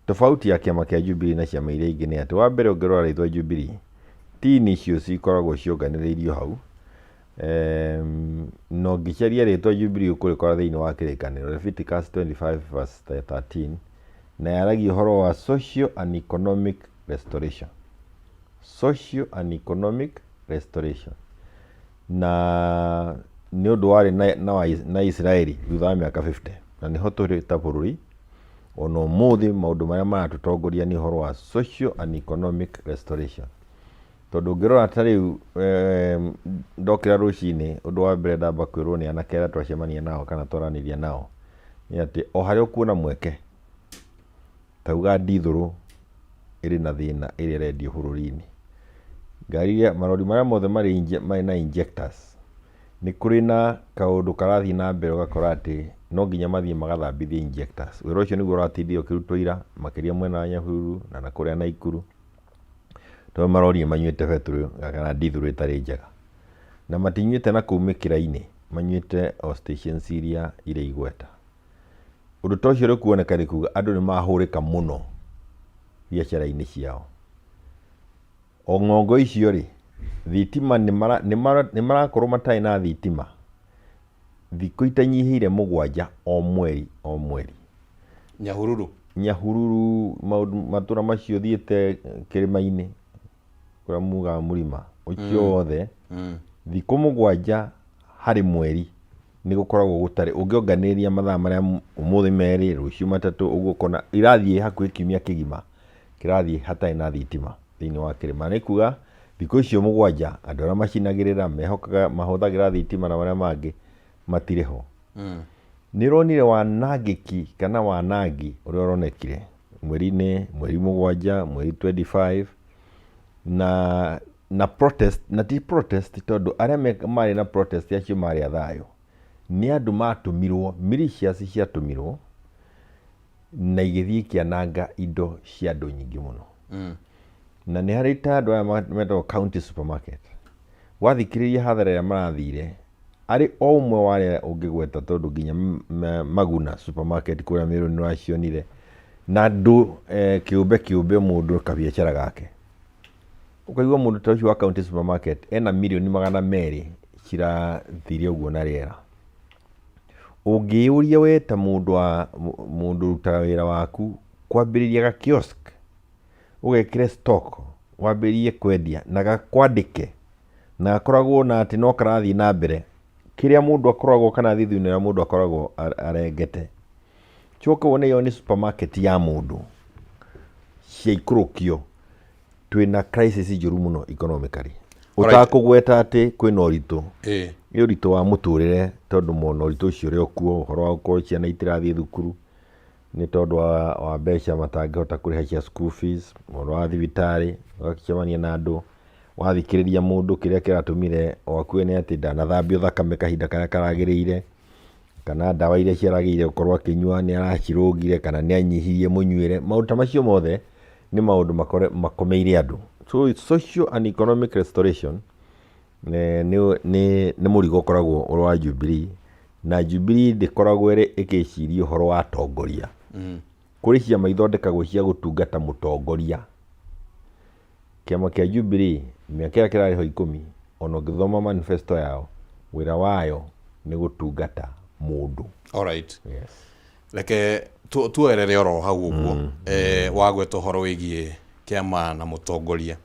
Tofauti ya kĩama kĩa Jubilee na ciama iria ingĩ nĩ atĩ, wa mbere ũngĩrora rĩtwa Jubilee, ti initials ikoragwo cionganĩrĩirio hau. Na ũngĩcaria rĩtwa Jubilee ũkũrĩkora thĩinĩ wa kĩrĩkanĩro, Leviticus 25 verse 13, na yaragia ũhoro wa social and economic restoration. Social and economic restoration. Na nĩ ũndũ warĩ na Isiraeli thutha wa mĩaka 50, na nĩho tũrĩ ta bũrũri. Ona ũmũthĩ maũndũ marĩa maratũtongoria nĩ ũhoro wa social and economic restoration. Tondũ ũngĩrora ta rĩu ndokĩra rũcinĩ, ũndũ wa mbere ndamba kwĩrwo nĩ anake arĩa twacemania nao kana twaranĩria nao, nĩ atĩ o harĩa ũkuona mweke, tauga ndithũrũ ĩrĩ na thĩna ĩrĩa ĩrendio bũrũri-inĩ. Ngari iria, marori marĩa mothe marĩ na injectors, nĩ kũrĩ na kaũndũ karathiĩ na mbere ũgakora atĩ no nginya mathiĩ magathambithie injectors. Wĩra ũcio nĩguo ũratindire ũkĩrutwo ira, makĩria mwena wa Nyahururu na nakũrĩa Naikuru, tondũ marori nĩ manyuĩte betũrũ kana ndithũrũ ĩtarĩ njega. Na matinyuĩte na kũu mĩkĩra-inĩ, manyuĩte o stations iria irĩ igweta. Ũndũ ta ũcio ũrĩ kuoneka nĩ kuga andũ nĩ mahũrĩka mũno biacara-inĩ ciao. O ng'ongo icio rĩ, thitima nĩ marakorwo matarĩ na thitima thikũ itanyihĩire 7 o mweri o mweri. Nyahururu. Nyahururu, maũndũ matũra macio thiĩte kĩrĩma-inĩ kũrĩa mugaga mũrima ũcio wothe, thikũ 7 harĩ mweri nĩ gũkoragwo gũtarĩ. Ũngĩonganĩrĩria mathaa marĩa ũmũthĩ 2, rũciũ 3, ũguo ũkona irathiĩ hakuhĩ kiumia kĩgima kĩrathiĩ hatarĩ na thitima thĩinĩ wa kĩrĩma. Nĩ kuga thikũ icio 7 andũ arĩa macinagĩrĩra, mehokaga, mahũthagĩra thitima na marĩa mangĩ matirĩ ho. Nĩ ũronire wanangĩki kana wanangi ũrĩa ũronekire mweri-inĩ, mweri 7, mweri 25, na protest, na ti protest tondũ arĩa marĩ na protest acio marĩ a thayũ, nĩ andũ matũmirwo, militias ciatũmirwo na igĩthiĩ ikĩananga indo cia andũ nyingĩ mũno. Na nĩ harĩ ta andũ aya metagwo county supermarket. Wathikĩrĩria hathara ĩrĩa marathire, arĩ o ũmwe wa arĩa ũngĩgweta tondũ nginya Maguna supermarket kũrĩa Meru nĩ ũracionire, na andũ kĩũmbe kĩũmbe mũndũ kabiacara gake. Ũkaigua mũndũ ta ũcio wa county supermarket ena mirioni 200 cirathire ũguo na rĩera. Ũngĩyũria we ta mũndũ wa mũndũ ũrutaga wĩra waku kwambĩrĩria ga kiosk, ũgekĩre stock, wambĩrĩrie kwendia na gakwandĩke na gakoragwo na atĩ no karathiĩ na mbere, kĩrĩa mũndũ akoragwo kana thithino ĩrĩa mũndũ akoragwo arengete. Coke wone ĩyo nĩ supermarket ya mũndũ ciaikũrũkio, twĩna crisis njũru mũno economically. Ũtakũgweta atĩ kwĩna ũritũ. Nĩ ũritũ wa mũtũrĩre tondũ mona ũritũ ũcio ũrĩ o kuo, ũhoro wa gũkorwo ciana itirathiĩ thukuru nĩ tondũ wa mbeca matangĩhota kũrĩha cia school fees, ũhoro wa thibitarĩ, ũgacemania na andũ, wathikĩrĩria mũndũ kĩrĩa kĩratũmire akue nĩ atĩ ndanathambio thakame kahinda karĩa karagĩrĩire, kana ndawa iria ciaragĩrĩire gũkorwo akĩnyua nĩ aracirũngire kana nĩ anyihirie mũnyuĩre. Maũndũ ta macio mothe nĩ maũndũ makomeire andũ. So social and economic restoration nĩ mũrigo ũkoragwo ũrĩ wa Jubilee, na Jubilee ndĩkoragwo ĩrĩ ĩgĩciria ũhoro wa atongoria. Kũrĩ ciama ithondekagwo cia gũtungata mũtongoria. Kĩama kĩa Jubilee mĩaka ĩrĩa kĩrarĩ ho 10, ona ũngĩthoma manifesto yao, wĩra wayo nĩ gũtungata mũndũ. Alright. Yes. Reke tuoerere oro hau ũguo. Wagweta ũhoro wĩgiĩ kĩama na mũtongoria.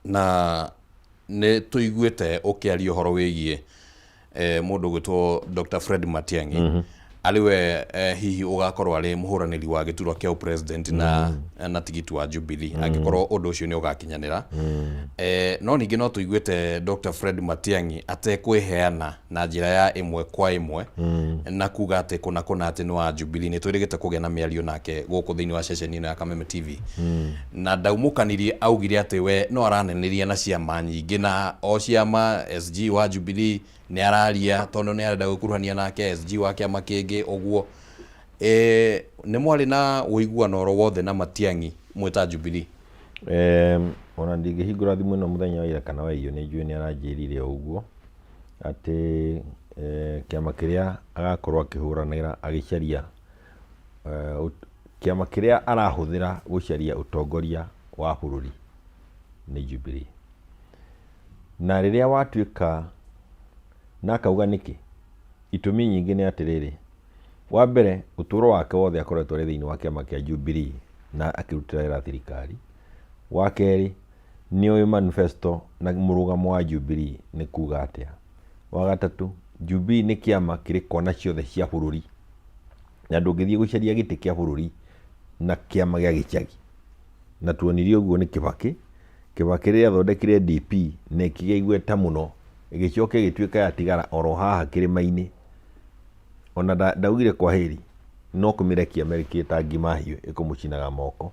Na nĩ tũiguĩte ũkĩaria ũhoro wĩgiĩ mũndũ ũgwĩtwo Dr. Fred Matiang'i, arĩ we hihi ũgakorwo arĩ mũhũranĩri wa gĩturwa kĩa president na tigiti wa Jubilee angĩkorwo ũndũ ũcio nĩ ũgakinyanĩra. No ningĩ no tũiguĩte Dr. Fred Matiang'i atekwĩheana na njĩra ya ĩmwe kwa ĩmwe na kuga atĩ kũna kũna atĩ nĩ wa Jubilee. Nĩ twĩrĩgĩte kũgĩa na mĩario nake gũkũ thĩinĩ wa ceceni ĩno ya Kameme TV, na ndaumũkanirie, augire atĩ we no aranenĩria na ciama nyingĩ, na o ciama SG wa Jubilee nĩ araria tondũ nĩ arenda gwĩkuruhania nake, SG wa kĩama kĩngĩ ũguo. Nĩ mwarĩ na ũiguano oro wothe na Matiang'i mwĩ ta Jubilee? Ona ndingĩhingũra thimũ ĩno mũthenya wa ira kana wa iyo, nĩ njũĩ nĩ aranjĩrire o ũguo atĩ kĩama kĩrĩa agakorwo akĩhũranĩra agĩcaria Kĩama kĩrĩa arahũthĩra gũcaria ũtongoria wa bũrũri nĩ Jubilee. Na rĩrĩa watuĩka, na akauga nĩkĩ? Itũmi nyingĩ nĩ atĩrĩrĩ, wa mbere ũtũro wake wothe akoretwo arĩ thĩinĩ wa kĩama kĩa Jubilee na akĩrutĩra wĩra thirikari. Wa kerĩ, nĩ oĩ manifesto na mũrũgamo wa Jubilee nĩ kuga atĩa. Wa gatatũ, Jubilee nĩ kĩama kĩrĩ kona ciothe cia bũrũri. Na ndũngĩthiĩ gũcaria gĩtĩ kĩa bũrũri na kĩama gĩa gĩcagi. Na tuonirio ũguo nĩ Kĩbakĩ. Kĩbakĩ rĩrĩa athondekire DP na ĩkĩgĩa igweta mũno, ĩgĩcoka ĩgĩtuĩka yatigara oro haha kĩrĩma-inĩ. Ona ndaugire kwaheri, no kũmĩrekia amerekirie ta ngima hiũ ĩkũmũcinaga moko.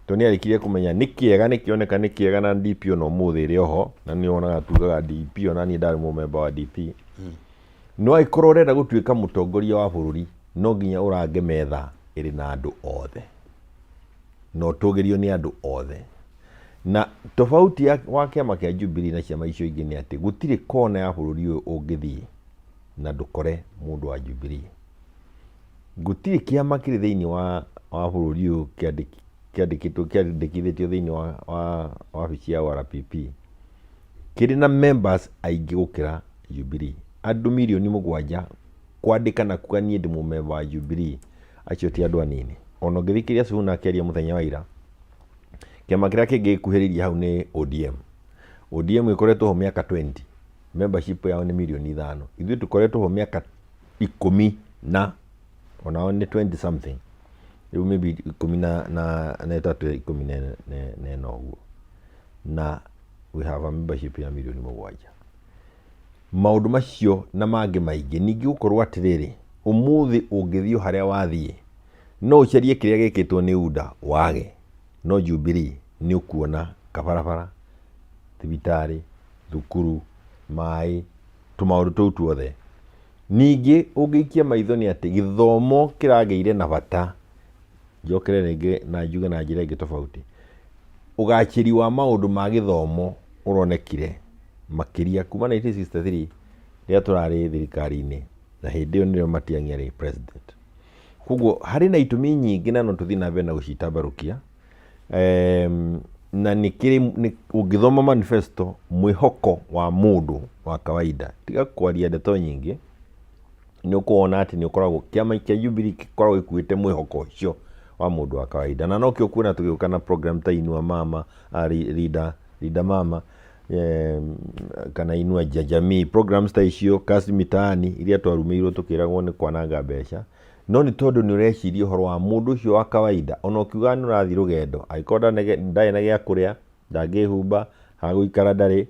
Tondũ nĩ arĩkirie kũmenya nĩ kĩega nĩ kĩoneka nĩ kĩega na DP ona ũmũthĩ ĩrĩ oho, na nĩ wonaga tugaga DP ona niĩ ndarĩ mũmemba wa DP. No angĩkorwo ũrenda gũtuĩka mũtongoria wa bũrũri, no nginya ũrange metha ĩrĩ na andũ othe na ũtũgĩrio nĩ andũ othe. Na tofauti ya, wa kĩama kĩa Jubilee na ciama icio ingĩ nĩ atĩ gũtirĩ kona ya bũrũri ũyũ ũngĩthiĩ na ndũkore mũndũ wa Jubilee. Gũtirĩ kĩama kĩrĩ thĩinĩ wa, wa bũrũri ũyũ kĩandĩkĩtwo kĩandĩkithĩtio thĩinĩ wa, wa wabici ya ORPP kĩrĩ na members aingĩ gũkĩra Jubilee. Andũ mirioni 7 kwandĩka na kuga niĩ ndĩ mũmemba wa Jubilee, acio ti andũ anini. Ona ũngĩthikĩrĩria Sifuna akĩaria mũthenya wa ira, kĩama kĩrĩa kĩngĩ gĩkuhĩrĩirie hau nĩ ODM. ODM ĩkoretwo ho mĩaka 20, membership yao nĩ mirioni 5. Ithuĩ tũkoretwo ho mĩaka ikũmi na onao nĩ 20 something, rĩu maybe 13, 14 ũguo, na we have a membership ya mirioni 7. Maũndũ macio na mangĩ maingĩ, ningĩ gũkorwo atĩrĩrĩ, ũmũthĩ ũngĩthiĩ o harĩa wathiĩ, no ũcarie kĩrĩa gĩkĩtwo nĩ UDA wage, no Jubilee nĩ ũkuona kabarabara, thibitarĩ, thukuru, maĩ, tũmaũndũ tũu tuothe. Ningĩ ũngĩikia maitho nĩ atĩ gĩthomo kĩragĩire na bata, njokere rĩngĩ na njuge na njĩra ĩngĩ tofauti, ũgacĩri wa maũndũ ma gĩthomo ũronekire makĩria kuma 1963 rĩrĩa tũrarĩ thirikari-inĩ, na hĩndĩ ĩyo nĩrĩo Matiang'i arĩ president. Koguo harĩ na itũmi nyingĩ na no tũthiĩ na mbere na gũcitambarũkia. Na nĩ kĩrĩ, ũngĩthoma manifesto, mwĩhoko wa mũndũ wa kawaida, tiga kwaria ndeto nyingĩ, nĩ ũkuona atĩ nĩ ũkoragwo, kĩama kĩa Jubilee gĩkoragwo gĩkuĩte mwĩhoko ũcio wa mũndũ wa kawaida. Na nokĩo ũkuona tũgĩũka na program ta Inua Mama, Linda, Linda Mama, kana Inua Jamii, programs ta icio, Kazi Mitaani, iria twarumĩirwo tũkĩragwo nĩ kwananga mbeca. No nĩ tondũ nĩ ũreciria ũhoro wa mũndũ ũcio wa kawaida, ona ũkiugaga nĩ ũrathiĩ rũgendo, angĩkorwo ndarĩ na gĩa kũrĩa, ndangĩhumba, ha gũikara ndarĩ,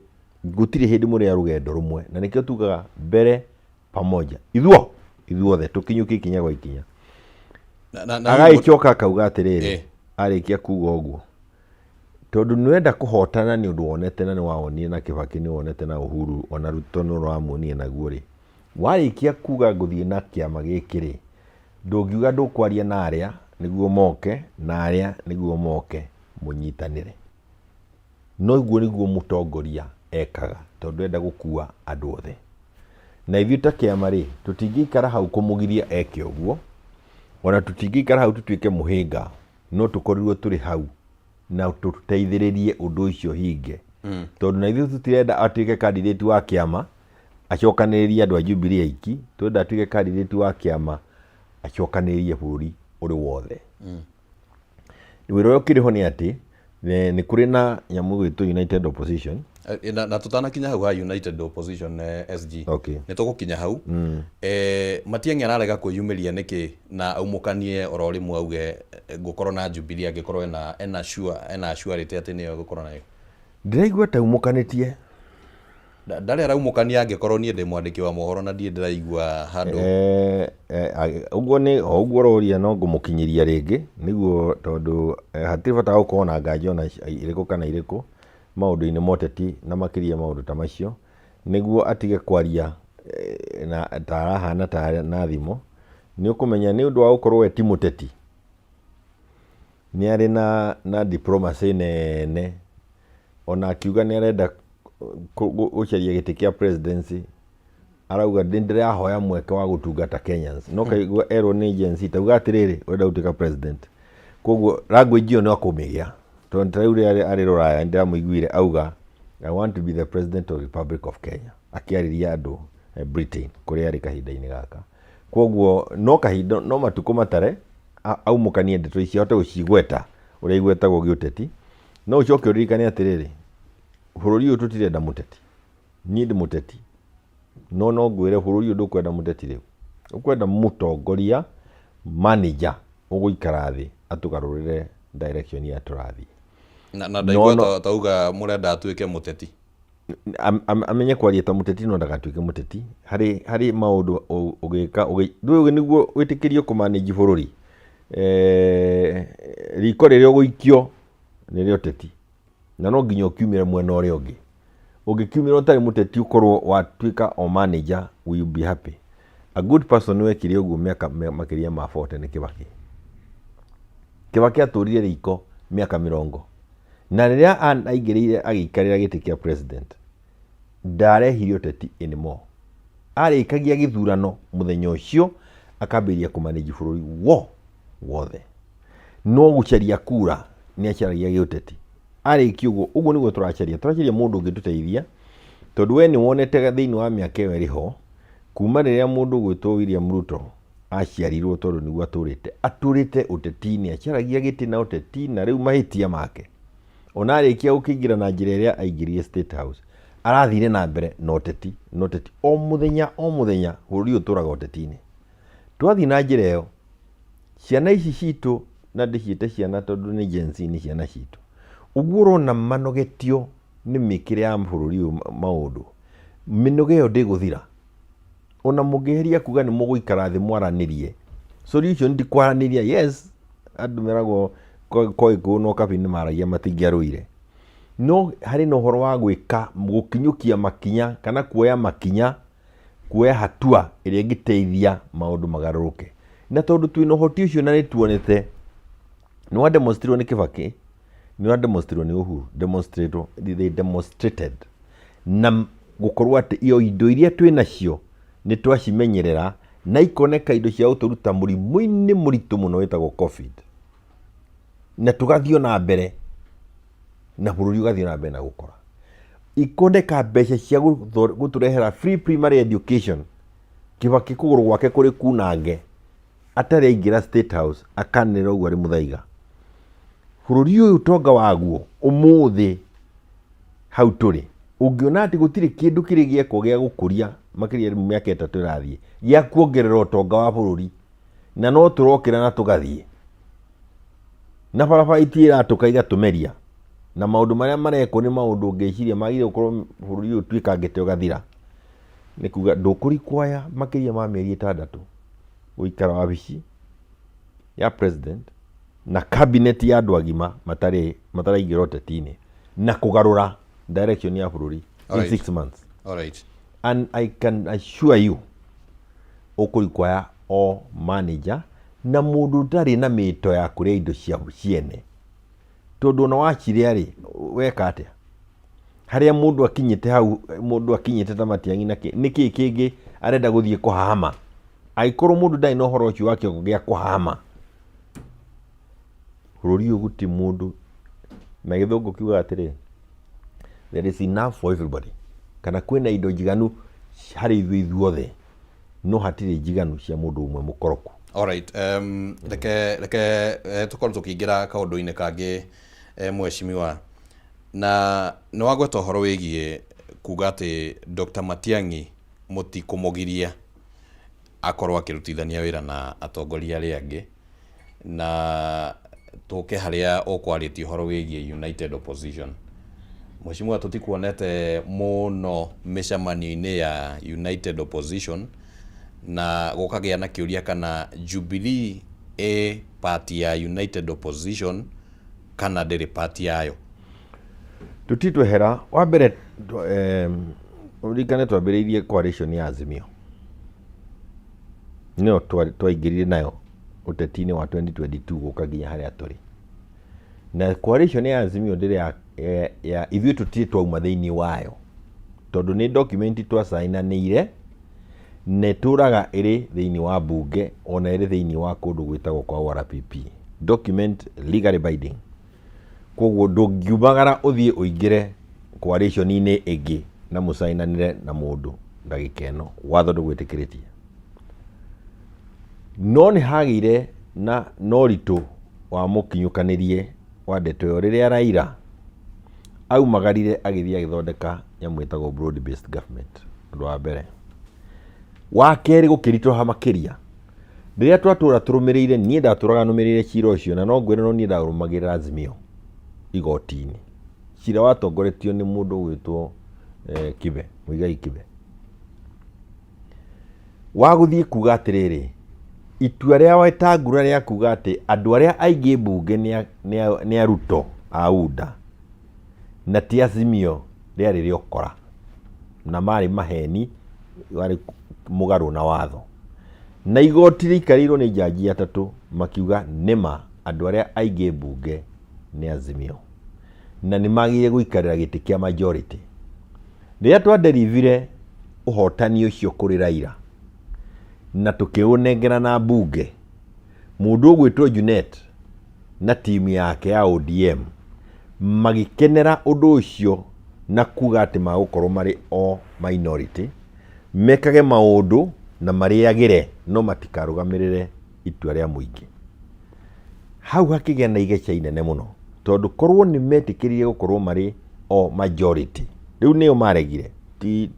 gũtirĩ hĩndĩ mũrĩ a rũgendo rũmwe. Na nĩkĩo tugaga mbere pamoja, ithuothe tũkinyũkie ikinya gwa ikinya. Agagĩcoka akauga atĩrĩrĩ, arĩkia kuga ũguo, tondũ nĩ ũrenda kũhotana nĩ ũndũ wonete na nĩ wawonire na Kĩbakĩ, nĩ wonete na Uhuru, ona Ruto nĩ ũramuonire naguo rĩ, warĩkia kuga ngũthiĩ na kĩama gĩkĩ rĩ, ndũngiuga ndũkwaria na arĩa nĩguo moke na arĩa nĩguo moke mũnyitanĩre. No ũguo nĩguo mũtongoria ekaga, tondũ enda gũkua andũ othe. Na ithuĩ ta kĩama rĩ, tũtingĩikara hau kũmũgiria eke ũguo, ona tũtingĩikara hau tũtuĩke mũhĩnga, no tũkorirwo tũrĩ hau na tũteithĩrĩrie ũndũ ũcio hinge. Tondũ na ithuĩ tũtirenda atuĩke candidate wa kĩama, acokanĩrĩrie andũ a Jubilee aiki, tũrenda atuĩke candidate wa kĩama, acokanĩrĩrie bũrũri ũrĩ wothe. Wĩra ũrĩa ũkĩrĩ ho nĩ atĩ, nĩ kũrĩ na nyamũ ĩgwĩtwo United Opposition. Na tũtanakinya hau ha United Opposition, SG, nĩ tũgũkinya hau. Matiang'i ararega kwĩyumĩria nĩkĩ na aumũkanie oro rĩmwe auge ngũkorwo na Jubilee angĩkorwo ena sure, ena surety atĩ nĩyo egũkorwo nayo? Ndĩraigua ta aumũkanĩtie. Ndarĩ araumũkania angĩkorwo niĩ ndĩ mwandĩki wa mohoro na ndirĩ ndĩraigua handũ. Ũguo nĩ o ũguo ũroria no ngũmũkinyĩria rĩngĩ nĩguo tondũ hatirĩ bata wa gũkorwo na nganja ona irĩkũ kana irĩkũ maũndũ-inĩ ma ũteti na makĩria maũndũ ta macio, nĩguo atige kwaria na ta arahana ta na thimũ. Nĩ ũkũmenya nĩ ũndũ wa gũkorwo we ti mũteti, nĩ arĩ na diplomacy nene, ona akiuga nĩ arenda gũcaria gĩtĩ kĩa presidency, arauga nĩ ndĩrahoya mweke wa gũtungata Kenyans. No kaigua erwo nĩ Gen Z, tauga atĩrĩrĩ, ũrenda gũtuĩka president. Koguo language ĩyo no akũmĩgĩa, tondũ ta rĩu rĩrĩa arĩ rũraya nĩndĩramũiguire auga, "I want to be the president of the Republic of Kenya," akĩarĩria andũ Britain kũrĩa arĩ kahinda-inĩ gaka. Koguo no kahinda, no matukũ matare aumũkanie ndeto ici ahote gũcigweta ũrĩa igwetagwo gĩũteti. No ũcoke ũririkane atĩrĩrĩ, bũrũri ũyũ tũtirenda mũteti. Niĩ ndĩ mũteti, no no ngwĩre bũrũri ũyũ ndũkwenda mũteti rĩu, ũkwenda mũtongoria, manager ũgũikara thĩ atũgarũrĩre direction ĩrĩa tũrathiĩ. Na ndaigua tauga mũrenda atuĩke mũteti. Amenye kwaria ta mũteti no ndagatuĩke mũteti. Harĩ maũndũ ũgĩka, ndũĩ nĩguo wĩtĩkĩrio kũmanage bũrũri. Riko rĩrĩa ũgũikio nĩ rĩa ũteti, na no nginya ũkiumĩre mwena ũrĩa ũngĩ. Ũngĩkiumĩra ũtarĩ mũteti ũkorwo watuĩka o manager, will you be happy? A good person wekire ũguo mĩaka makĩria ma 40 nĩ Kibaki. Kibaki atũrire riko mĩaka mĩrongo. Na rĩrĩa aingĩrĩire agĩikarĩra gĩtĩ kĩa president, ndarehire ũteti anymore. Arĩkagia gĩthurano mũthenya ũcio, akambĩrĩria kũmanage bũrũri wothe. No gũcaria kura nĩ acaragia gĩũteti. Arĩkia ũguo, ũguo nĩguo tũracaria. Tũracaria mũndũ ũngĩtũteithia, tondũ we nĩ wonete thĩinĩ wa mĩaka ĩyo ĩrĩ ho, kuma rĩrĩa mũndũ ũgwĩtwo William Ruto aciarirwo, tondũ nĩguo atũrĩte, atũrĩte ũteti-inĩ, acaragia gĩtĩ na ũteti, na rĩu mahĩtia make. Ona arĩkia gũkĩingĩra na njĩra ĩrĩa aingĩrire State House, arathire na mbere na ũteti, na ũteti. O mũthenya, o mũthenya, bũrũri ũyũ ũtũraga ũteti-inĩ. Twathiĩ na njĩra ĩyo, ciana ici citũ, na ndĩciĩte ciana tondũ nĩ Gen Z, nĩ ciana citũ. Ũguo ũrona manogetio nĩ mĩkĩre ya bũrũri ũyũ maũndũ. Mĩnoga ĩyo ndĩgũthira. Ona mũngĩgeria kuga nĩ mũgũikara thĩ mwaranĩrie, solution ti kwaranĩria. Yes, andũ meragwo kwa Gĩkũyũ na Ũkabi nĩ maragia matingĩarũire. No harĩ na ũhoro wa gwĩka, gũkinyũkia makinya kana kuoya makinya, kuoya hatua ĩrĩa ĩngĩteithia maũndũ magarũrũke. Na tondũ twĩna ũhoti ũcio na nĩ tuonete, nĩ wa demonstrate nĩ Kibaki, nĩ wa demonstrate nĩ Uhuru, demonstrate, they demonstrated. Na gũkorwo atĩ iyo indo iria twĩ nacio nĩ twacimenyerera na ikoneka indo cia gũtũruta mũrimũ-inĩ mũritũ mũno wĩtagwo COVID. Na tũgathiĩ na mbere na bũrũri ũgathiĩ na mbere na gũkũra. Ikoneka mbeca cia gũtũrehera free primary education. Kibaki kũgũrũ gwake kũrĩ kunange atarĩ aingĩra State House akanĩrĩra ũguo arĩ mũthaiga. Bũrũri ũyũ ũtonga waguo ũmũthĩ hau tũrĩ, ũngĩona atĩ gũtirĩ kĩndũ kĩrĩ gĩekwo gĩa gũkũria makĩria rĩu mĩaka 3 ĩrathiĩ gĩa kuongerera ũtonga wa bũrũri, na no tũrokĩra na tũgathiĩ na barabara itiratũka igatũmeria, na maũndũ marĩa marekwo nĩ maũndũ ũngĩciria magĩrĩire gũkorwo bũrũri ũyũ ũtuĩkangĩte ũgathira. Nĩ kuga ndũkũrikwaya makĩria ma mĩeri 6 gũikara wabici ya president na cabinet ya andũ agima mataraingĩra ũteti-inĩ na kũgarũra direction ya bũrũri in 6 months. And I can assure you ũkũrikwaya o manager na mũndũ ũtarĩ na mĩto ya kũrĩa indo cia ciene, tondũ ona wacirĩa rĩ, weka atĩa? Harĩa mũndũ akinyĩte hau, mũndũ akinyĩte ta Matiang'i na kĩ, nĩ kĩĩ kĩngĩ arenda gũthiĩ kũhahama? Angĩkorwo mũndũ ndarĩ na ũhoro ũcio wa kĩongo gĩa kũhahama, bũrũri ũyũ gũtirĩ mũndũ, na gĩthũngũ kiugaga atĩrĩ, there is enough for everybody, kana kwĩna indo njiganu harĩ ithuĩ ithuothe, no hatirĩ njiganu cia mũndũ ũmwe mũkoroku. Alright, reke tũkorwo tũkĩingĩra kaũndũ-inĩ kangĩ, mheshimiwa, na nĩ wagweta ũhoro wĩgiĩ kuga atĩ Dr. Matiang'i mũtikũmũgiria akorwo akĩrutithania wĩra na atongoria arĩa angĩ, na tũke harĩa ũkwarĩtie ũhoro wĩgiĩ United Opposition. Mheshimiwa, tũtikuonete mũno mĩcemanio-inĩ ya United Opposition, na gũkagĩa na kĩũria kana Jubilee ĩ party ya United Opposition kana ndĩrĩ party yayo. Tũtitwehera. Wa mbere, ũririkane twambĩrĩirie coalition ya Azimio, nĩyo twaingĩrire nayo ũteti-inĩ wa 2022 gũka nginya harĩa tũrĩ. Na coalition ya Azimio ndĩrĩ ya ithuĩ, tũtirĩ twauma thĩinĩ wayo, tondũ nĩ document twacainanĩire na ĩtũraga ĩrĩ thĩinĩ wa bunge ona ĩrĩ thĩinĩ wa kũndũ gwĩtagwo kwa ORPP. Document legally binding. Koguo ndũngiumagara ũthiĩ ũingĩre coalition-inĩ ĩngĩ na mũcainanĩre na mũndũ ndagĩka ĩno, watho ndũgwĩtĩkĩrĩtie. No nĩ hagĩire na ũritũ wa mũkinyũkanĩrie wa ndeto ĩyo rĩrĩa Raila aumagarire agĩthiĩ agĩthondeka nyamũ ĩtagwo broad based government. Ũndũ wa mbere. Wa kerĩ, gũkĩritũha makĩria rĩrĩa twatũra tũrũmĩrĩire, niĩ ndatũraga nũmĩrĩire cira ũcio, na no ngwĩre no niĩ ndarũmagĩrĩra Azimio igoti-inĩ. Cira watongoretio nĩ mũndũ ũgwĩtwo Kibe, Muigai Kibe, wa gũthiĩ kuga atĩrĩrĩ, itua rĩa Wetangula rĩa kuga atĩ andũ arĩa aingĩ mbunge nĩ aruto a UDA na ti Azimio rĩarĩ rĩa ũkora na marĩ maheni, warĩ mũgarũ na watho. Na igoti rĩikarĩirwo nĩ njanji atatũ makiuga nĩma andũ arĩa aingĩ mbunge nĩ Azimio na nĩ magĩrĩire gũikarĩra gĩtĩ kĩa majority. Rĩrĩa twaderivire ũhotani ũcio kũrĩ Raila na tũkĩũnengera na mbunge, mũndũ ũgwĩtwo Junet na timu yake ya ODM magĩkenera ũndũ ũcio na kuga atĩ magũkorwo marĩ o minority, mekage maũndũ na marĩagĩre no matikarũgamĩrĩre itua rĩa mũingĩ. Hau hakĩgĩa na igeca inene mũno, tondũ korwo nĩ metĩkĩrire gũkorwo marĩ o majority, rĩu nĩo maregire,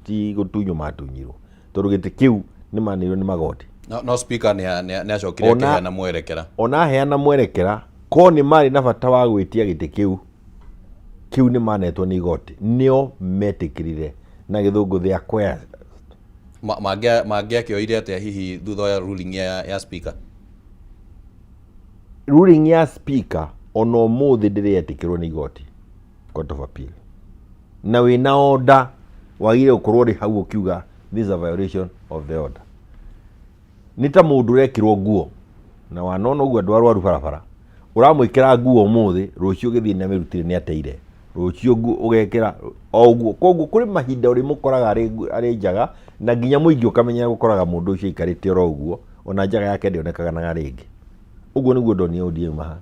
ti gũtunywo matunyirwo, tondũ gĩtĩ kĩu nĩ manĩirwo nĩ magoti. No speaker nĩ acokire akĩheana mwerekera. Ona aheana mwerekera, ko nĩ marĩ na bata wa gwĩtia gĩtĩ kĩu, kĩu nĩ manetwo nĩ igoti, nĩo metĩkĩrire, na gĩthũngũ they acquired. Mangĩakĩoire atĩa hihi thutha wa ruling ya speaker? Ruling ya speaker ona ũmũthĩ ndĩrĩ yetĩkĩrwo nĩ igoti, Court of Appeal. Na wĩna order wagĩrĩire gũkorwo ũrĩ hau ũkiuga this is a violation of the order. Nĩ ta mũndũ ũrekĩrwo nguo na wanona ũguo andũ arwaru barabara, ũramwĩkĩra nguo ũmũthĩ, rũciũ ũgĩthiĩ nĩ amĩrutire nĩ ateire, rũciũ nguo ũgekĩra o ũguo. Koguo kũrĩ mahinda ũrĩmũkoraga arĩ njaga, na nginya mũingĩ ũkamenya gũkoraga mũndũ ũcio aikarĩte oro ũguo, ona njaga yake ndĩonekaga rĩngĩ. Ũguo nĩguo ndonire ODM mahana.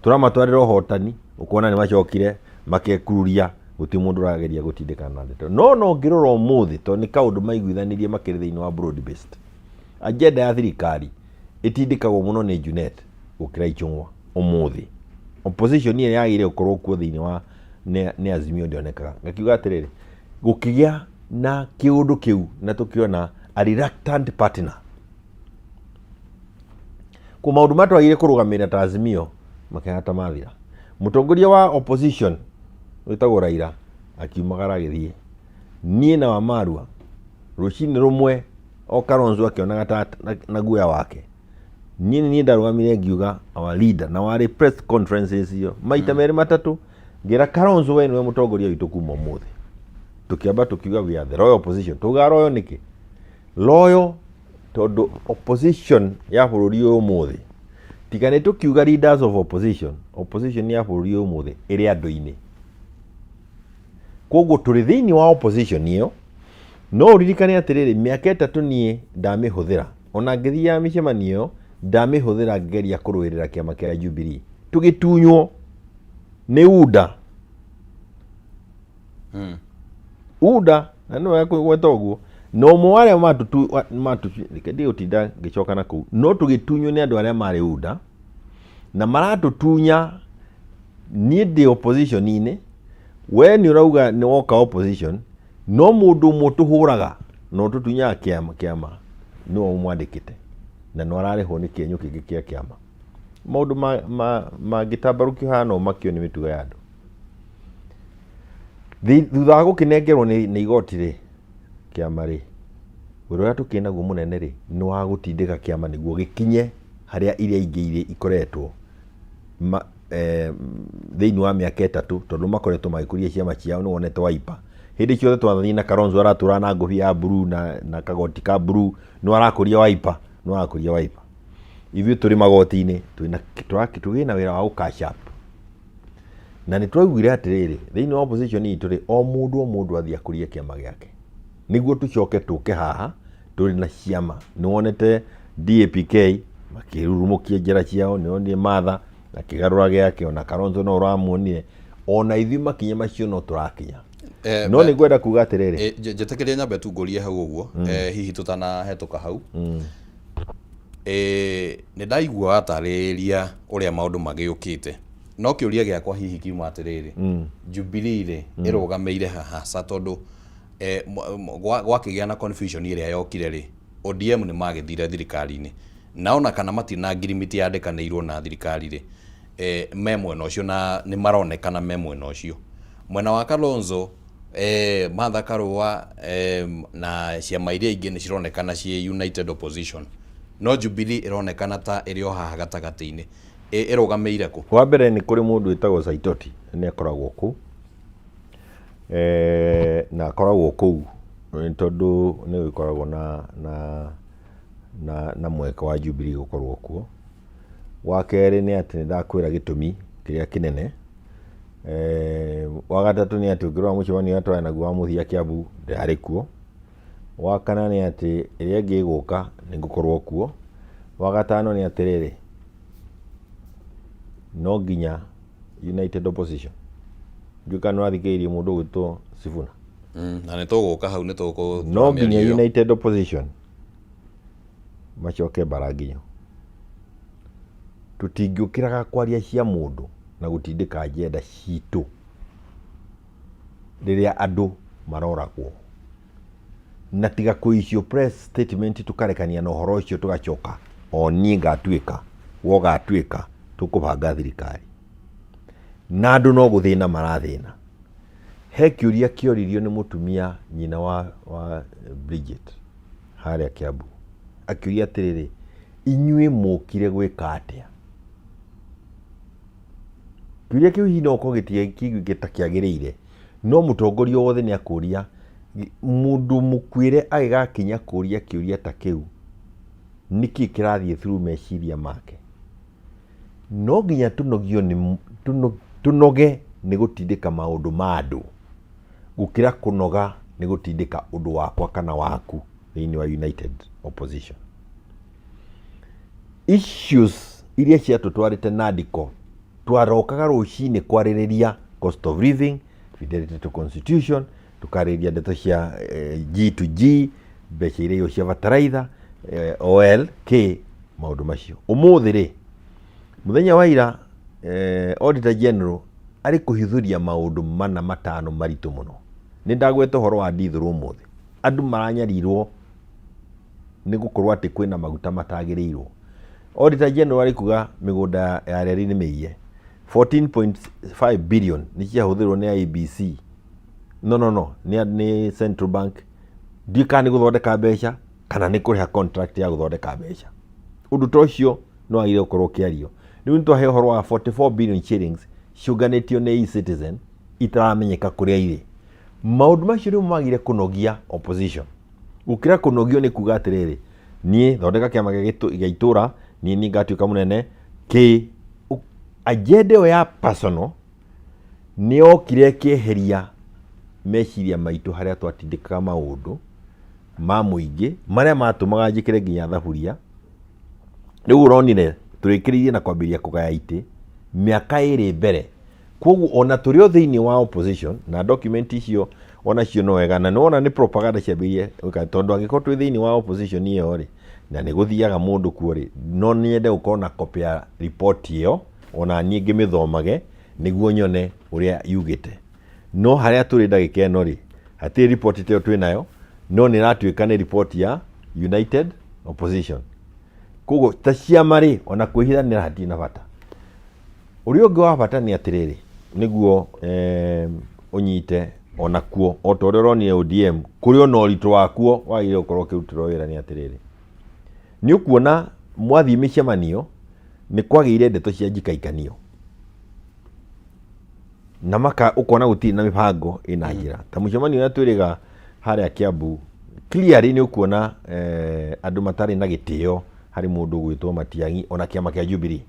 Tũramatwarĩra ũhotani, ũkona nĩ macokire makekururia, gũtirĩ mũndũ ũrageria gũtindĩkana na ndeto. No ngĩrora ũmũthĩ, tondũ nĩ kaũndũ maiguithanirie makĩrĩ thĩinĩ wa broad based agenda ya thirikari, ĩtindĩkagwo mũno nĩ Junet gũkĩra Ichung'wa. Ũmũthĩ opposition ĩrĩa yagĩrĩire gũkorwo kuo thĩinĩ wa nĩ Azimio ndĩonekaga. Ngakiuga atĩrĩrĩ, gũkĩgĩa na kĩũndũ kĩu na tũkĩona a reluctant partner kũ maũndũ marĩa twagĩrĩire kũrũgamĩrĩra ta Azimio makĩhana ta mathira. Mũtongoria wa opposition wĩtagwo Raila akiumagara agĩthiĩ, niĩ na Wamarua rũcinĩ rũmwe o Kalonzo akĩonaga ta na guoya wake, niĩ nĩ niĩ ndarũgamire ngiuga our leader, na warĩ press conferences iyo maita merĩ matatũ, ngĩra Kalonzo, we nĩwe mũtongoria witũ kuma ũmũthĩ. Tũkĩamba tũkiuga we are the royal opposition. Tuga royal nĩkĩ? Loyal tondũ opposition ya bũrũri ũyũ ũmũthĩ, tiga nĩ tũkiuga leaders of opposition, opposition ya bũrũri ũyũ ũmũthĩ ĩrĩ andũ-inĩ. Koguo tũrĩ thĩinĩ wa opposition ĩyo. No ũririkane atĩrĩrĩ, mĩaka 3 niĩ ndamĩhũthĩra, ona ngĩthiaga mĩcemanio ĩyo ndamĩhũthĩra ngĩgeria kũrũĩrĩra kĩama kĩa Jubilee, tũgĩtunywo nĩ UDA. UDA na nĩ wega kũgweta ũguo, na ũmwe wa arĩa reke ndigũtinda ngĩcoka na kũu, no tũgĩtunywo nĩ andũ arĩa marĩ UDA na maratũtunya. Niĩ ndĩ opposition-inĩ, we nĩ ũrauga nĩ woka opposition, no mũndũ ũmwe ũtũhũraga na ũtũtunyaga kĩama nĩwe ũmwandĩkĩte na no ararĩhwo nĩ kĩenyũ kĩngĩ kĩa kĩama. Maũndũ mangĩtambarũkio haha no makio nĩ mĩtugo ya andũ. Thutha wa gũkĩnengerwo nĩ igoti rĩ, kĩama rĩ, wĩra ũrĩa tũkĩrĩ naguo mũnene rĩ, nĩ wa gũtindĩka kĩama nĩguo gĩkinye harĩa iria ingĩ irĩ ikoretwo thĩinĩ wa mĩaka 3, tondũ makoretwo magĩkũria ciama ciao. Nĩ wonete Wiper hĩndĩ ciothe twathiĩ na Kalonzo aratũra na ngũbia ya blue na kagoti ka blue, nĩ arakũria Wiper, nĩ arakũria Wiper. Ithuĩ tũrĩ magoti-inĩ, tũgĩ na wĩra wa gũ catch up, na nĩ twaiguire atĩrĩrĩ, thĩinĩ wa opposition itũ rĩ, o mũndũ o mũndũ athiĩ akũrie kĩama gĩake nĩguo tũcoke tũke haha tũrĩ na ciama. Nĩ wonete DAPK Makĩrurumũkia njĩra ciao, nĩonire Martha na kĩgarũra gĩake, ona Kalonzo no ũramuonire, ona ithuĩ makinya macio no tũrakinya. No nĩ ngwenda kuga atĩrĩrĩ. Njĩtĩkĩrie nyambe tu ngũrie hau ũguo, hihi tũtanahetũka hau. Nĩ ndaigua watarĩria ũrĩa maũndũ magĩũkĩte, no kĩũria gĩakwa hihi kiuma atĩrĩrĩ, Jubilee rĩ, ĩrũgamĩire haha ca tondũ gwakĩgĩa na confusion ĩrĩa yokire rĩ, ODM nĩ magĩthire thirikari-inĩ, na ona kana matirĩ na ngirimiti yandĩkanĩirwo na thirikari rĩ, me mwena ũcio na nĩ maronekana me mwena ũcio. Mwena wa Kalonzo, Martha Karua, na ciama iria ingĩ nĩ cironekana ciĩ united opposition, no Jubilee ĩronekana ta ĩrĩ o haha gatagatĩ-inĩ. Ĩrũgamĩire kũ? Wa mbere nĩ kũrĩ mũndũ wĩtagwo Saitoti, nĩ akoragwo kũu, na akoragwo kũu nĩ tondũ nĩ gũkoragwo na mweke wa Jubilee gũkorwo kuo. Wa kerĩ nĩ atĩ nĩ ndakwĩra gĩtũmi kĩrĩa kĩnene. Wa gatatũ nĩ atĩ ũngĩrora mũcemanio ũrĩa twarĩ naguo wa mũthia Kiambu ndĩrarĩ kuo. Wa kana nĩ atĩ ĩrĩa ĩngĩ ĩgũka nĩ ngũkorwo kuo. Wa gatano nĩ atĩrĩrĩ, no nginya United Opposition. Ndiũĩ kana nĩ ũrathikĩrĩirie mũndũ ũgwĩtwo Sifuna. Na nĩ tũgũka hau, nĩ tũkũ No nginya mĩario ĩyo. United Opposition macoke mbara nginyo. Tũtingĩũkĩraga kwaria cia mũndũ na gũtindĩka agenda citũ rĩrĩa andũ maroragwo. Na tiga kũ issue press statement tũkarekania na ũhoro ũcio tũgacoka o niĩ ngatuĩka, we ũgatuĩka, tũkũbanga thirikari. Na andũ no gũthĩna marathĩna. He kĩũria kĩoririo nĩ mũtumia nyina wa Bridget harĩa Kiambu. Akĩũria atĩrĩrĩ, inyuĩ mũkire gwĩka atĩa? Kĩũria kĩu hihi no gĩkorwo gĩtikĩiguĩke ta kĩagĩrĩire, no mũtongoria wothe nĩ akũria, mũndũ mũkuĩre agĩgakinya kũria kĩũria ta kĩu, nĩkĩ kĩrathiĩ through meciria make? No nginya tũnogio nĩ, tũnoge nĩ gũtindĩka maũndũ ma andũ, gũkĩra kũnoga nĩ gũtindĩka ũndũ wakwa kana waku thĩinĩ wa United Opposition. Issues iria ciatũtwarĩte Nandiko, twarokaga rũcinĩ kwarĩrĩria cost of living, fidelity to constitution, tukarĩrĩria ndeto cia G to G, mbeca iria cio cia bataraitha, OL, K, maũndũ macio. Ũmũthĩ rĩ, mũthenya wa ira, Auditor General arĩ kũhithũria maũndũ mana matano maritũ mũno. Nĩ ndagweta ũhoro wa ndithũrũ ũmũthĩ. Andũ maranyarirwo nĩ gũkorwo atĩ kwĩna maguta matagĩrĩirwo. Auditor General arĩ kuga mĩgũnda ya reri nĩ mĩiye. 14.5 billion nĩ ciahũthĩrwo nĩ IEBC. No, no, no, nĩ Central Bank. Ndiũĩ kana nĩ gũthondeka mbeca kana nĩ kũrĩha contract ya gũthondeka mbeca. Ũndũ ta ũcio no wagĩrĩire gũkorwo ũkĩario. Rĩu nĩ twahe ũhoro wa 44 billion shillings ciũnganĩtio nĩ eCitizen itaramenyeka kũrĩa irĩ. Maũndũ macio nĩmo magĩrĩire kũnogia opposition. Gũkĩra kũnogio nĩ kuga atĩrĩrĩ, niĩ thondeka kĩama gĩa itũra, niĩ nĩ ngatuĩka mũnene, kĩ agenda ĩyo ya personal nĩ yokire ĩkĩeheria meciria maitũ harĩa twatindĩkaga maũndũ ma mũingĩ marĩa matũmaga njĩkĩre nginya thaburia. Rĩu ũronire tũrĩkĩrĩirie na kwambĩrĩria kũgaya itĩ mĩaka ĩrĩ mbere. Koguo ona tũrĩ o thĩinĩ wa opposition na document icio onacio no wega, na nĩwona nĩ propaganda ciambĩrĩirie gwĩka, tondũ angĩkorwo twĩ thĩinĩ wa opposition ĩyo rĩ, na nĩ gũthiaga mũndũ kuo rĩ, no nyende gũkorwo na copy ya report ĩyo ona niĩ ngĩmĩthomage nĩguo nyone ũrĩa yugĩte. No harĩa tũrĩ ndagĩka ĩno rĩ, hatirĩ report ta ĩyo twĩ nayo, no nĩ ĩratuĩka nĩ report ya United Opposition. Koguo ta ciama rĩ, ona kwĩhithanĩra hatirĩ na bata. Ũrĩa ũngĩ wa bata nĩ atĩrĩrĩ, nĩguo ũnyite onakuo o ta ũrĩa ũronire ODM, kũrĩ ona ũritũ wakuo wagĩrĩire gũkorwo ũkĩrutĩrwo wĩra nĩ atĩrĩrĩ, nĩ ũkuona mwathiĩ mĩcemanio nĩ kwagĩire ndeto cia njikaikanio. Na maka ũkona gũtirĩ na mĩbango ĩna njĩra. Ta mũcemanio ũrĩa twĩrĩga harĩa Kiambu, clearly nĩ ũkuona andũ matarĩ na gĩtĩo harĩ mũndũ ũgwĩtwo Matiang'i ona kĩama kĩa Jubilee.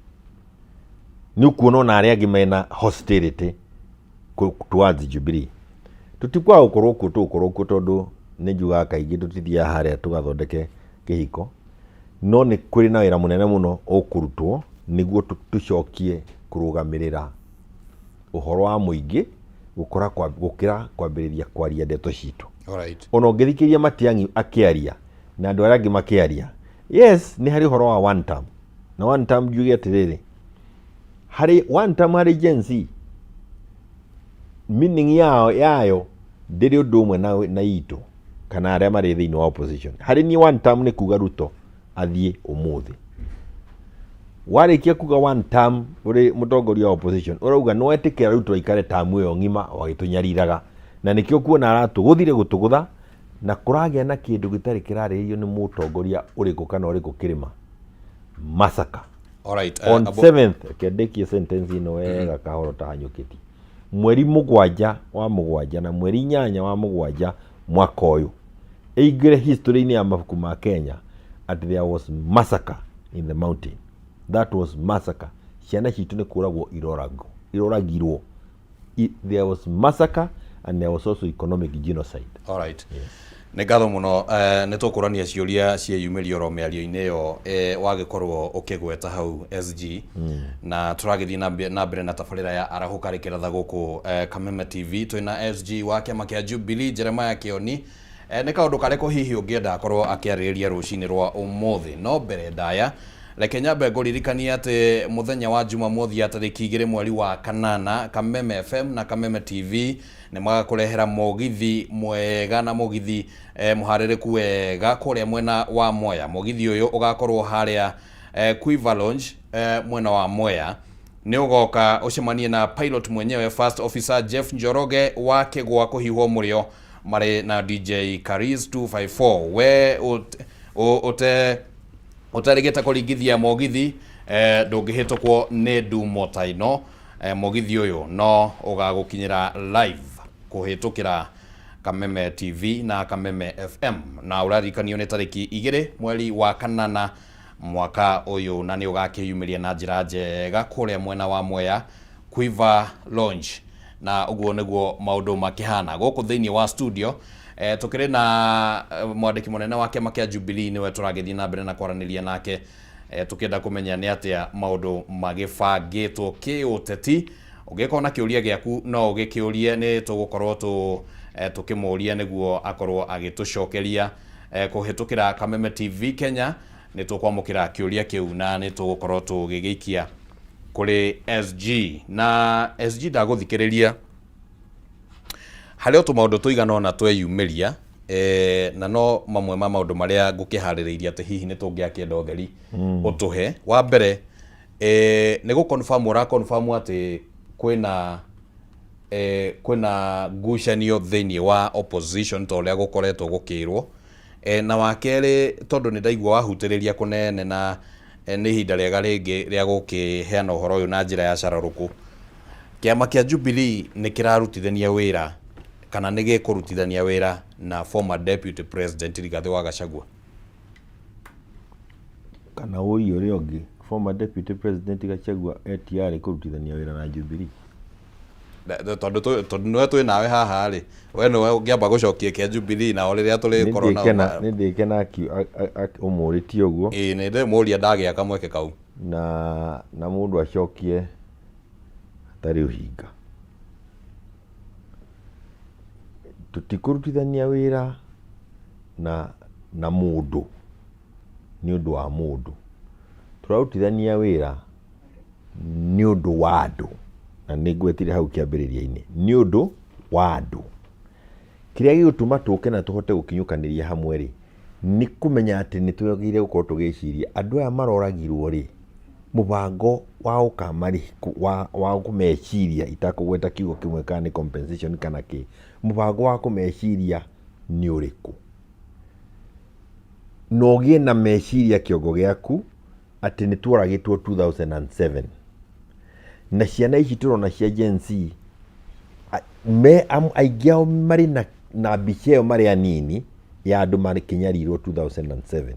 Nĩ ũkuona ona arĩa angĩ mena hostility towards Jubilee. Tũtikwaga gũkorwo kuo, tũgũkorwo kuo tondũ nĩ njugaga kaingĩ tũtithiaga harĩa tũgathondeke kĩhiko. No nĩ kũrĩ na wĩra mũnene mũno ũkũrutwo nĩguo tũcokie kũrũgamĩrĩra ũhoro wa mũingĩ gũkora gũkĩra kwambĩrĩria kwaria ndeto citũ. Ona ũngĩthikĩrĩria Matiang'i akĩaria na andũ arĩa angĩ makĩaria, yes, nĩ harĩ ũhoro wa one term. Na one term njuge atĩrĩrĩ, harĩ one term harĩ Gen Z, meaning yao yayo ndĩrĩ ũndũ ũmwe na itũ kana arĩa marĩ thĩinĩ wa opposition. Harĩ niĩ one term nĩ kuga Ruto athiĩ ũmũthĩ. Warĩkia kuga one term ũrĩ mũtongoria wa opposition, ũrauga nĩ wetĩkĩra Ruto aikare term ĩyo ng'ima o agĩtũnyariraga. Na nĩkĩo kuona aratũgũthire gũtũgũtha na kũragĩa na kĩndũ gĩtarĩ kĩrarĩrĩrio nĩ mũtongoria ũrĩkũ kana ũrĩkũ kĩrĩma. Massacre. Alright, On 7th, reke ndĩkie sentence ĩno wega kahoro tahanyũkĩtie. Mweri 7 wa 7 na mweri 8 wa 7 mwaka ũyũ ĩingĩre history-inĩ ya mabuku ma Kenya at there was massacre in the mountain. That was massacre. Ciana citũ nĩ kũragwo iroragwo, iroragirwo. There was massacre and there was also economic genocide. Alright. Nĩ ngatho mũno, nĩ tũkũrania ciũria ciĩyumĩria oro mĩario-inĩ ĩyo wagĩkorwo ũkĩgweta hau SG. Na tũragĩthiĩ na mbere na tabarĩra ya Arahũka Rĩkĩratha gũkũ Kameme TV. Twĩna SG wa kĩama kĩa Jubilee Jeremiah Kĩoni. Nĩ kaũndũ karĩkũ hihi ũngĩenda akorwo akĩarĩrĩria rũcinĩ rwa ũmũthĩ? No mbere ndaya, reke nyambe ngũririkanie atĩ mũthenya wa Jumamothi ya tarĩki 2 mweri wa 8, Kameme FM na Kameme TV nĩ magakũrehera mũgithi mwega na mũgithi mũharĩrĩku wega kũrĩa mwena wa Mwea. Mũgithi ũyũ ũgakorwo harĩa Quiver Lounge mwena wa Mwea. Nĩ ũgoka ũcemanie na pilot mwenyewe First Officer Jeff Njoroge wa Kĩgwa kũhiũhwo mũrĩo marĩ na DJ Karis 254. We ũte ũtarĩgĩte kũringithia mũgithi, ndũngĩhĩtũkwo nĩ ndumo ta ĩno. Mũgithi ũyũ no ũgagũkinyĩra live kũhĩtũkĩra Kameme TV na Kameme FM, na ũraririkanio nĩ tarĩki 2 mweri wa 8 mwaka ũyũ, na nĩ ũgakĩyumĩria na njĩra njega kũrĩa mwena wa Mwea Quiver Lounge. Na ũguo nĩguo maũndũ makĩhana gũkũ thĩinĩ wa studio. Tũkĩrĩ na mwandĩki mũnene wa kĩama kĩa Jubilee, nĩwe tũragĩthiĩ na mbere na kwaranĩria nake, tũkĩenda kũmenya nĩ atĩa maũndũ magĩbangĩtwo kĩũteti. Ũngĩkorwo na kĩũria gĩaku no ũgĩkĩũrie, nĩ tũgũkorwo tũkĩmũria nĩguo akorwo agĩtũcokeria kũhĩtũkĩra Kameme TV Kenya. Nĩ tũkwamũkĩra kĩũria kĩu na nĩ tũgũkorwo tũgĩgĩikia kũrĩ SG. Na SG, ndagũthikĩrĩria harĩ o tũmaũndũ tũigana ũna tweyumĩria, na no mamwe ma maũndũ marĩa ngũkĩharĩrĩirie atĩ hihi nĩ tũngĩakĩenda ũtheri ũtũhe. Wa mbere, nĩ gũ confirm ũra confirm atĩ kwĩna ngucanio thĩinĩ wa opposition ta ũrĩa gũkoretwo gũkĩrwo. Na wa kerĩ, tondũ nĩ ndaigua wahutĩrĩria kũnene na nĩ ihinda rĩega rĩngĩ rĩa gũkĩheana ũhoro ũyũ na njĩra ya cararũkũ, kĩama kĩa Jubilee nĩ kĩrarutithania wĩra kana nĩ gĩkũrutithania wĩra na former deputy president Rigathĩ wa Gachagua? Kana ũrie ũrĩa ũngĩ, former deputy president Gachagua etiarĩ kũrutithania wĩra na Jubilee? Tondũ nĩwe twĩ nawe haha rĩ, we nĩwe ũngĩamba gũcokia kĩa Jubilee nao rĩrĩa tũrĩkorwo nao. Nĩ ndĩkena ũmũrĩtie ũguo. Ĩĩ, nĩ ndĩmũria ndagĩa kamweke kau. Na mũndũ acokie hatarĩ ũhinga. Tũtikũrutithania wĩra na mũndũ nĩ ũndũ wa mũndũ. Tũrarutithania wĩra nĩ ũndũ wa andũ. Na nĩ ngwetire hau kĩambĩrĩria-inĩ. Nĩ ũndũ wa andũ. Kĩrĩa gĩgũtũma tũke na tũhote gũkinyũkanĩria hamwe rĩ, nĩ kũmenya atĩ nĩ twagĩrĩire gũkorwo tũgĩciria andũ aya maroragirwo rĩ, mũbango wa gũkamarĩhi, wa kũmeciria, itakũgweta kiugo kĩmwe kana nĩ compensation kana kĩ, mũbango wa kũmeciria nĩ ũrĩkũ? Na ũgĩe na meciria kĩongo gĩaku atĩ nĩ tuoragĩtwo 2007. Na ciana ici tũrona cia Gen Z, aingĩ ao marĩ na mbica ĩyo marĩ anini ya andũ makĩnyarirwo 2007.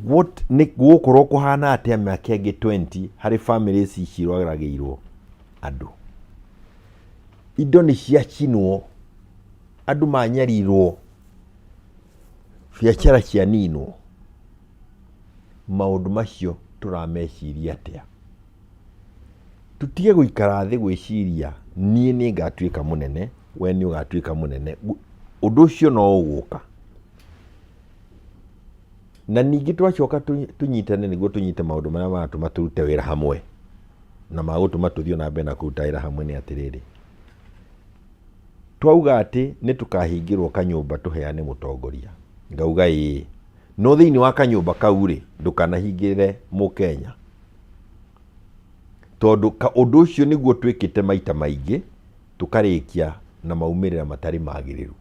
What nĩ gũgũkorwo kũhana atĩa mĩaka ĩngĩ 20 harĩ family ici ciroragĩirwo andũ? Indo nĩ ciacinwo, andũ manyarirwo, biacara cianinwo. Maũndũ macio tũrameciria atĩa? Tũtige gũikara thĩ gwĩciria niĩ nĩ ngatuĩka mũnene, we nĩ ũgatuĩka mũnene. Ũndũ ũcio no ũgũka. Na ningĩ twacoka tũnyitane nĩguo tũnyite maũndũ marĩa maratũma tũrute wĩra hamwe na magũtũma tũthiĩ na mbere na kũruta wĩra hamwe nĩ atĩrĩrĩ, twauga atĩ nĩ tũkahingĩrwo kanyũmba tũheane mũtongoria, ngauga ĩĩ, no thĩinĩ wa kanyũmba kau rĩ, ndũkanahingĩre mũkenya. Tondũ ũndũ ũcio nĩguo twĩkĩte maita maingĩ, tũkarĩkia na maumĩrĩra matarĩ magĩrĩru.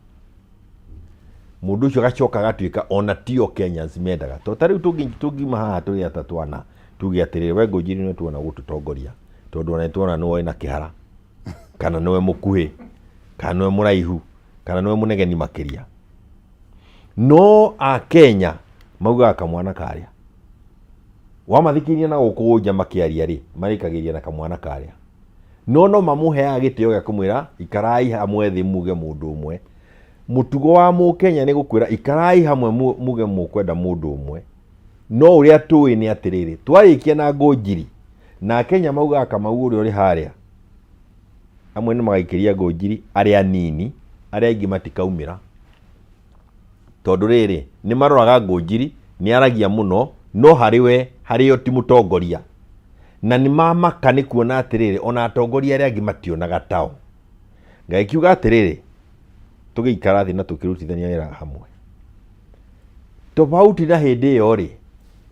Mũndũ ũcio agacoka agatuĩka ona tio Kenyans mendaga. To ta rĩu tũngiuma haha tũrĩ atatũ ana, tuge atĩrĩrĩ, we Ngũnjiri nĩwe tuona gũtũtongoria, tondũ ona nĩtuona nĩwe wĩna kĩhara, kana nĩwe mũkuhĩ, kana nĩwe mũraihu, kana nĩwe mũnegeni makĩria. No Akenya maugaga kamwana karĩa. Wamathikĩrĩria na gũkũ nja makĩaria rĩ, marĩkagĩria na kamwana karĩa. No no mamũheaga gĩtĩo gĩa kũmwĩra ikarai hamwe thĩ muge mũndũ ũmwe. Mũtugo wa mũkenya nĩ gũkwĩra ikarai hamwe muge mũkwenda mũndũ ũmwe. No ũrĩa tũĩ nĩ atĩrĩrĩ, twarĩkia na Ngũnjiri, na Akenya maugaga Kamau ũrĩa ũrĩ harĩa, amwe nĩ magaikĩria Ngũnjiri arĩa anini, arĩa aingĩ matikaumĩra. Tondũ rĩrĩ, nĩ maroraga Ngũnjiri, nĩ aragia mũno, no harĩ we, harĩ o ti mũtongoria. Na nĩ mamaka nĩ kuona atĩrĩrĩ, ona atongoria arĩa angĩ mationaga tao. Ngagĩkiuga atĩrĩrĩ, tũgĩikara thĩ na tũkĩrutithania wĩra hamwe. Tofauti na hĩndĩ ĩyo rĩ,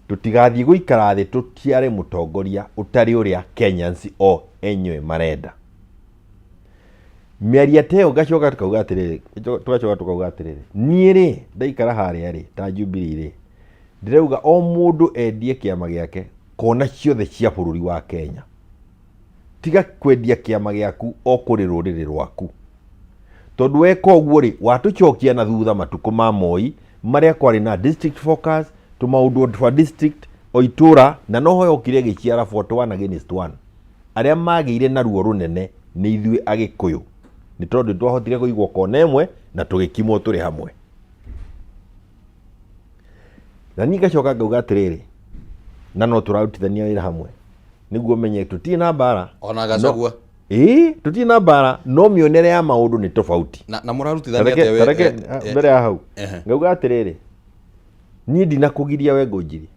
tũtigathiĩ gũikara thĩ tũciare mũtongoria ũtarĩ ũrĩa Kenyans o enyewe marenda. Mĩario ta ĩyo ngacoka tukauga atĩrĩrĩ, tũgacoka tukauga atĩrĩrĩ, niĩ rĩ, ndaikara harĩa rĩ, ta Jubilee rĩ, ndĩrauga o mũndũ endie kĩama gĩake kona ciothe cia bũrũri wa Kenya. Tiga kwendia kĩama gĩaku o kũrĩ rũrĩrĩ rwaku. Tondũ weka ũguo rĩ, watũcokia na thutha matukũ ma Moi marĩa kwarĩ na district focus, tũmaũndũ twa district, o itũra, na noho yokire ĩgĩciara 41 against 1. Arĩa magĩire na ruo rũnene nĩ ithuĩ Agĩkũyũ, nĩ tondũ nĩ twahotire kũigwo kona ĩmwe na tũgĩkimwo tũrĩ hamwe. Na niĩ ngacoka ngauga atĩrĩrĩ, na no tũrarutithania wĩra hamwe nĩguo menye tũtirĩ na mbara. Ona Gachagua. Ĩĩ, tũtirĩ na mbara, no mĩonere ya maũndũ nĩ tofauti. Na mũrarutithania atĩa we? Tareke mbere ya hau ngauga atĩrĩrĩ, niĩ ndinakũgiria we Ngũnjiri,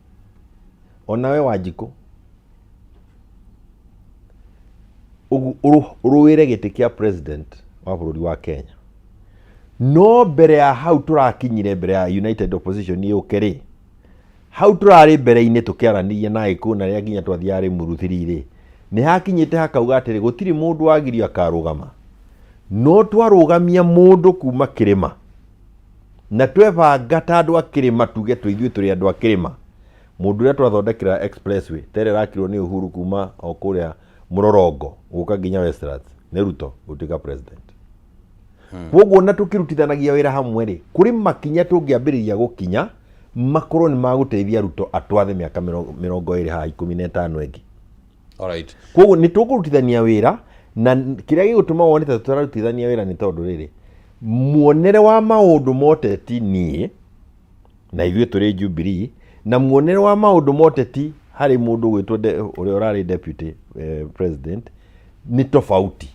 ona we Wanjikũ, ũrũĩre gĩtĩ kĩa president wa bũrũri wa Kenya. No mbere ya hau tũrakinyire mbere ya United Opposition yũke rĩ, hau tũrarĩ mbere-inĩ tũkĩaranĩria na Agĩkũyũ na rĩrĩa nginya twathiaga Rĩmuru 3 rĩ, nĩ hakinyĩte hakauga atĩrĩ, gũtirĩ mũndũ wagirio akarũgama. No twarũgamia mũndũ kuma kĩrĩma, na twebanga ta andũ a kĩrĩma tuge twĩ ithuĩ tũrĩ andũ a kĩrĩma, mũndũ ũrĩa twathondekera expressway ta ĩrĩa ĩrakirwo nĩ Uhuru kuma o kũrĩa Mũrorongo gũka nginya Westlands nĩ Ruto gũtuĩka president. Koguo na tũkĩrutithanagia wĩra hamwe rĩ, kũrĩ makinya tũngĩambĩrĩria gũkinya makorwo nĩ magũteithia Ruto atwathe mĩaka 25 haha 15 ĩngĩ. Alright. Koguo nĩ tũkũrutithania wĩra na kĩrĩa gĩgũtũma wone ta tũtararutithania wĩra nĩ tondũ rĩrĩ, muonere wa maũndũ ma ũteti niĩ na ithuĩ tũrĩ Jubilee na muonere wa maũndũ ma ũteti harĩ mũndũ ũgwĩtwo ũrĩa ũrarĩ deputy president nĩ tofauti.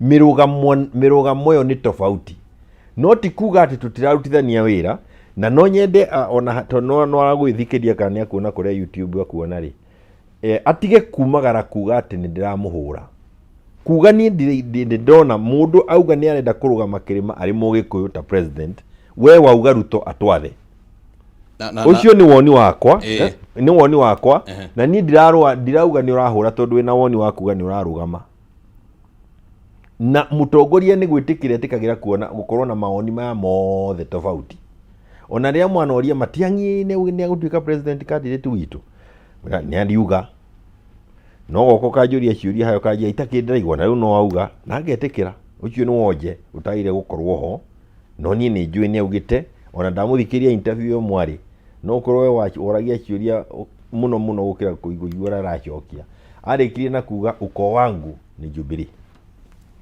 Mĩrũgamo ĩyo nĩ tofauti. No ti kuga atĩ tũtirarutithania wĩra, na no nyende ona tondũ no aragwĩthikĩria kana nĩ akuona kũrĩa YouTube akuona rĩ, atige kumagara kuga atĩ nĩ ndĩramũhũra. Kuga niĩ nĩ ndona mũndũ auga nĩ arenda kũrũgama kĩrĩma arĩ mũgĩkũyũ ta president, we wauga Ruto atwathe. Ũcio nĩ woni wakwa, nĩ woni wakwa, na niĩ ndirauga nĩ ũrahũra tondũ wĩna woni wa kuga nĩ ũrarũgama. Na mũtongoria nĩ gwĩtĩkĩra etĩkagĩra kuona gũkorwo na mawoni maya mothe tofauti. Ona rĩrĩa mwanoria Matiang'i nĩ egũtuĩka president candidate witũ, nĩ ariuga. No goka ũkanjũria ciũria hayo ũkanjĩra itakĩrĩ ndĩraigua na rĩu no auga na ngetĩkĩra. Ũcio nĩ wonje ũtagĩrĩire gũkorwo ho, no niĩ nĩ njũĩ nĩ augĩte, ona ndamũthikĩrĩria interview ĩyo mwarĩ, no ũkorwo we woragia ciũria mũno mũno gũkĩra kũigua ũrĩa aracokia. Arĩkirie na kuga ukoo wangu ni Jubilee.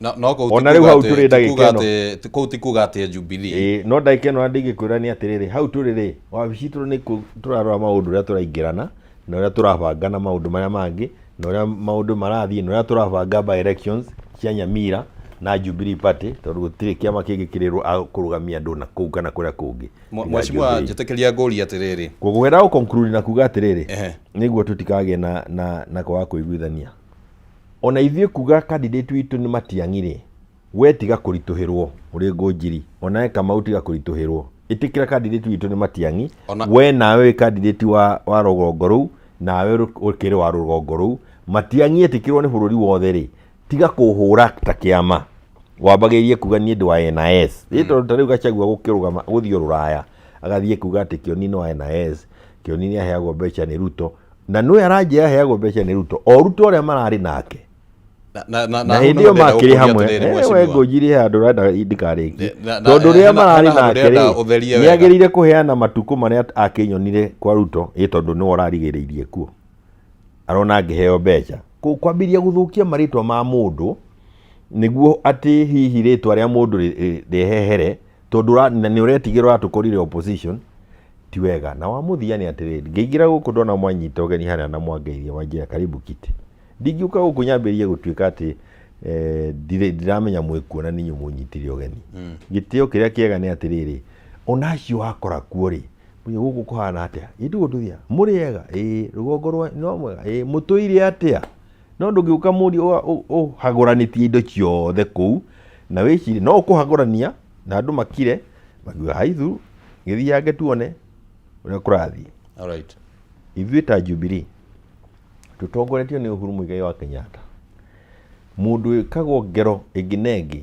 No kũu Ona ti rĩu kuga hau atĩ- tũrĩ ti kuga ndagĩka ĩno. Kũu ti kuga atĩ Jubilee. Ĩĩ, no ndagĩka ĩno na ndingĩkwĩra nĩ atĩrĩrĩ, hau tũrĩ rĩ, wabici itũ nĩ tũrarora maũndũ ũrĩa tũraingĩrana na ũrĩa tũrabanga na maũndũ marĩa mangĩ na ũrĩa maũndũ marathiĩ na ũrĩa tũrabanga by elections cia Nyamira na Jubilee Party, tondũ gũtirĩ kĩama kĩngĩ kĩrĩ kũrũgamia andũ na kũu kana kũrĩa kũngĩ tiga Mheshimiwa, Jubilee. njĩtĩkĩria ngũrie atĩrĩrĩ. Kũgwĩra gũ conclude na kuga atĩrĩrĩ, nĩguo tũtikagĩe na kwaga kũiguithania, ona ithuĩ kuga candidate witũ nĩ Matiang'i rĩ, we tiga kũritũhĩrwo ũrĩ Ngũnjiri, onawe Kamau tiga kũritũhĩrwo, ĩtĩkĩra candidate witũ nĩ Matiang'i. We nawe wĩ candidate wa rũgongo rũu, nawe ũkĩrĩ wa rũgongo rũu. Matiang'i etĩkĩrwo nĩ bũrũri wothe rĩ, tiga kũhũra ta kĩama wambagĩrĩrie kuga niĩ ndĩ wa NIS. Tondũ ta rĩu Gachagua gũkĩrũgama gũthiĩ rũraya, agathiĩ kuga atĩ Kĩoni nĩ wa NIS, Kĩoni nĩ aheagwo mbeca nĩ Ruto, na nĩwe aranjĩra aheagwo mbeca nĩ Ruto, o Ruto ũrĩa mararĩ nake Na na hau hĩndĩ nĩho ĩyo ndĩrenda makĩrĩ gũkũria hamwe. atĩrĩrĩ, We mheshimiwa. Ngũnjiri he handũ ũrenda ndikarĩkie, tondũ hena rĩrĩa mararĩ handũ nake ndĩrenda rĩ, ũtherie nĩ wega. agĩrĩire kũheana matukũ marĩa akĩnyonire kwa Ruto, ĩ tondũ nĩwe ũrarigĩrĩirie kuo, arona angĩheo mbeca. Kwambĩrĩria gũthũkia marĩtwa ma mũndũ nĩguo atĩ hihi rĩtwa rĩa mũndũ rĩhehere, tondũ na nĩ ũretigĩra ũratũkorire opposition, ti wega. Na wa mũthia nĩ atĩrĩrĩ, ngĩingĩra gũkũ ndona mwanyita ũgeni harĩa na mwangeithia mwanjĩra karibu kiti, ndingĩũka gũkũ nyambĩrĩrie gũtuĩka atĩ ndiramenya mwĩkuo na nĩ inyuĩ mũnyitire ũgeni. Gĩtĩo kĩrĩa kĩega nĩ atĩrĩrĩ, ona acio wakora kuo rĩ, gũkũ kũhana atĩa, ithuĩ tũthiaga mũrĩ ega, ĩĩ rũgongo rwa no mwega, ĩĩ mũtũire atĩa. No ndũngĩũka mũrie ũhagũranĩtie indo ciothe kũu na wĩcirie no ũkũhagũrania na andũ makire makiuga haithu gĩthiange tuone ũrĩa kũrathiĩ. Alright. Ithuĩ ta Jubilee tũtongoretio nĩ Uhuru Muigai wa Kenyatta, mũndũ wĩkagwo ngero ĩngĩ na ĩngĩ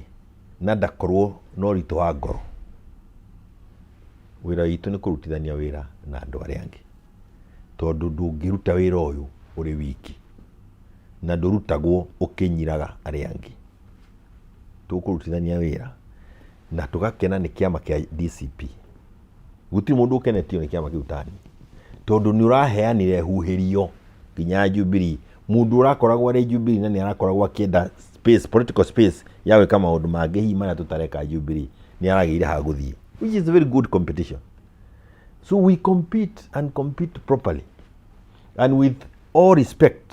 na ndakorwo na ũritũ wa ngoro, wĩra witũ nĩ kũrutithania wĩra na andũ arĩa angĩ, tondũ ndũngĩruta wĩra ũyũ ũrĩ wiki na ndũrutagwo ũkĩnyiraga arĩa angĩ. Tũkũrutithania wĩra na tũgakena nĩ kĩama kĩa DCP. Gũtirĩ mũndũ ũkenetio nĩ kĩama kĩu tani, tondũ nĩ ũraheanire huhĩrio nginya Jubilee. Mũndũ ũrakoragwo arĩ Jubilee na nĩ arakoragwo akĩenda space, political space ya gwĩka maũndũ mangĩ hihi marĩa tũtareka Jubilee, nĩ aragĩire ha gũthiĩ, which is a very good competition. So we compete and compete properly and with all respect,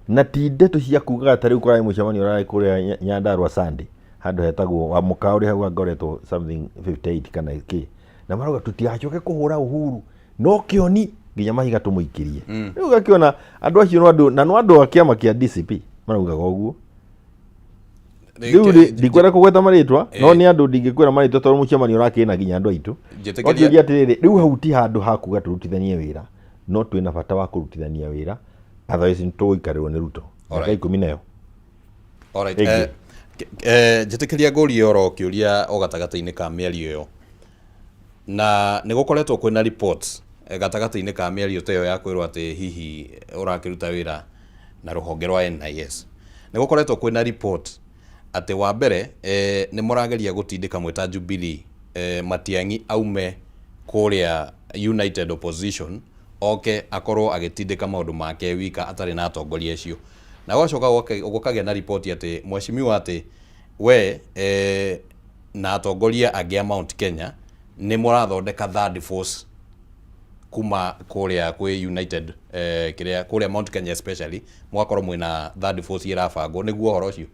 na ti ndeto cia kugaga ta rĩu kũrarĩ mũcemanio ũrarĩ kũrĩa Nyandarua Sunday, handũ hetagwo wa mũkawa ũrĩ hau angoretwo something 58 kana kĩ, na marauga tũtigacoke kũhũra Uhuru no Kĩoni nginya mahiga tũmũikĩrie. Rĩu ũgakĩona andũ acio no andũ, na no andũ a kĩama kĩa DCP maraugaga ũguo. Rĩu rĩ, ndikwenda kũgweta marĩtwa, no nĩ andũ ndingĩkwĩra marĩtwa tondũ mũcemanio ũrakĩrĩ na nginya andũ aitũ. Njĩtĩkĩria- Ũkĩũria atĩrĩrĩ, rĩu hau ti handũ ha kuga tũrutithanie wĩra, no twĩna bata wa kũrutithania wĩra, otherwise nĩ tũgũikarĩrwo nĩ Ruto mĩaka 10 nayo. Alright. Thank you. Njĩtĩkĩria ngũrie oro kĩũria o gatagatĩ-inĩ ka mĩario ĩyo, na nĩ gũkoretwo kwĩna reports gatagatĩ-inĩ ka mĩario ta ĩyo ya kwĩrwo atĩ hihi ũrakĩruta wĩra na rũhonge rwa NIS. Nĩ gũkoretwo kwĩna report atĩ wa mbere nĩ mũrageria gũtindĩka mwĩta Jubilee Matiang'i aume kũrĩa United Opposition oke akorwo agĩtindĩka maũndũ make wika atarĩ na atongoria acio, na gwacoka gũkagĩa na riboti atĩ mheshimiwa atĩ we na atongoria angĩ a Mount Kenya nĩ mũrathondeka third force kuma kũrĩa kwĩ United kĩrĩa kũrĩa Mount Kenya especially, mũgakorwo mwĩna third force ĩrabangwo. Nĩguo ũhoro ũcio?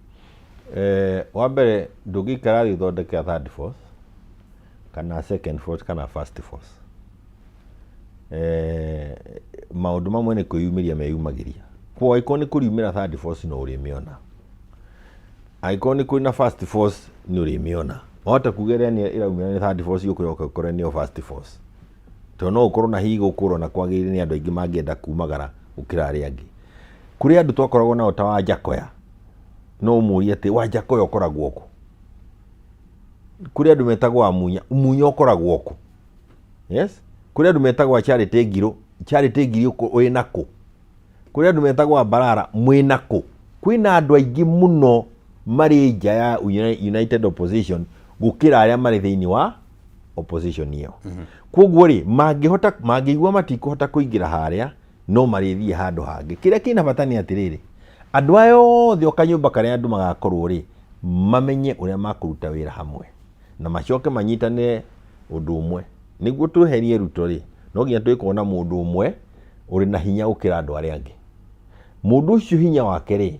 Wa mbere, ndũngĩikara thĩ ũthondeke third force kana second force kana first force. Maũndũ mamwe nĩ kwĩyumĩria meyumagĩria. Koguo angĩkorwo nĩ kũriumĩra third force no ũrĩmĩona, angĩkorwo nĩ kwĩna first force nĩ ũrĩmĩona. Wahota kuga ĩrĩa nĩ ĩraumĩra nĩ third force, yũke yoke ũkore nĩyo first force, tondũ no ũkorwo na hihi gũkũ ũrona kwagĩrĩire nĩ andũ aingĩ mangĩenda kumagara gũkĩra arĩa angĩ. Kũrĩ andũ twakoragwo nao ta Wanjakoya, no ũmũrie atĩ Wanjakoya ũkoragwo kũ? Kũrĩ andũ metagwo Amunya, Munya ũkoragwo kũ? Yes, kũrĩ andũ metagwo Charity Ngirũ, Charity Ngirũ wĩna kũ? Kũrĩ andũ metagwo Mbarara, mwĩna kũ? Kwĩna andũ aingĩ mũno marĩ nja ya United Opposition gũkĩra arĩa marĩ thĩinĩ wa opposition ĩyo. Koguo rĩ, mangĩhota, mangĩigua matikũhota kũingĩra harĩa, no marĩthiĩ handũ hangĩ. Kĩrĩa kĩna bata nĩ atĩrĩrĩ, andũ aya othe o kanyũmba karĩa andũ magakorwo rĩ, Mamenye ũrĩa makũruta wĩra hamwe na macoke manyitanĩre ũndũ ũmwe. Nĩguo tweherie Ruto rĩ, no nginya tũgĩkorwo na mũndũ ũmwe ũrĩ na hinya gũkĩra andũ arĩa angĩ. Mũndũ ũcio hinya wake rĩ,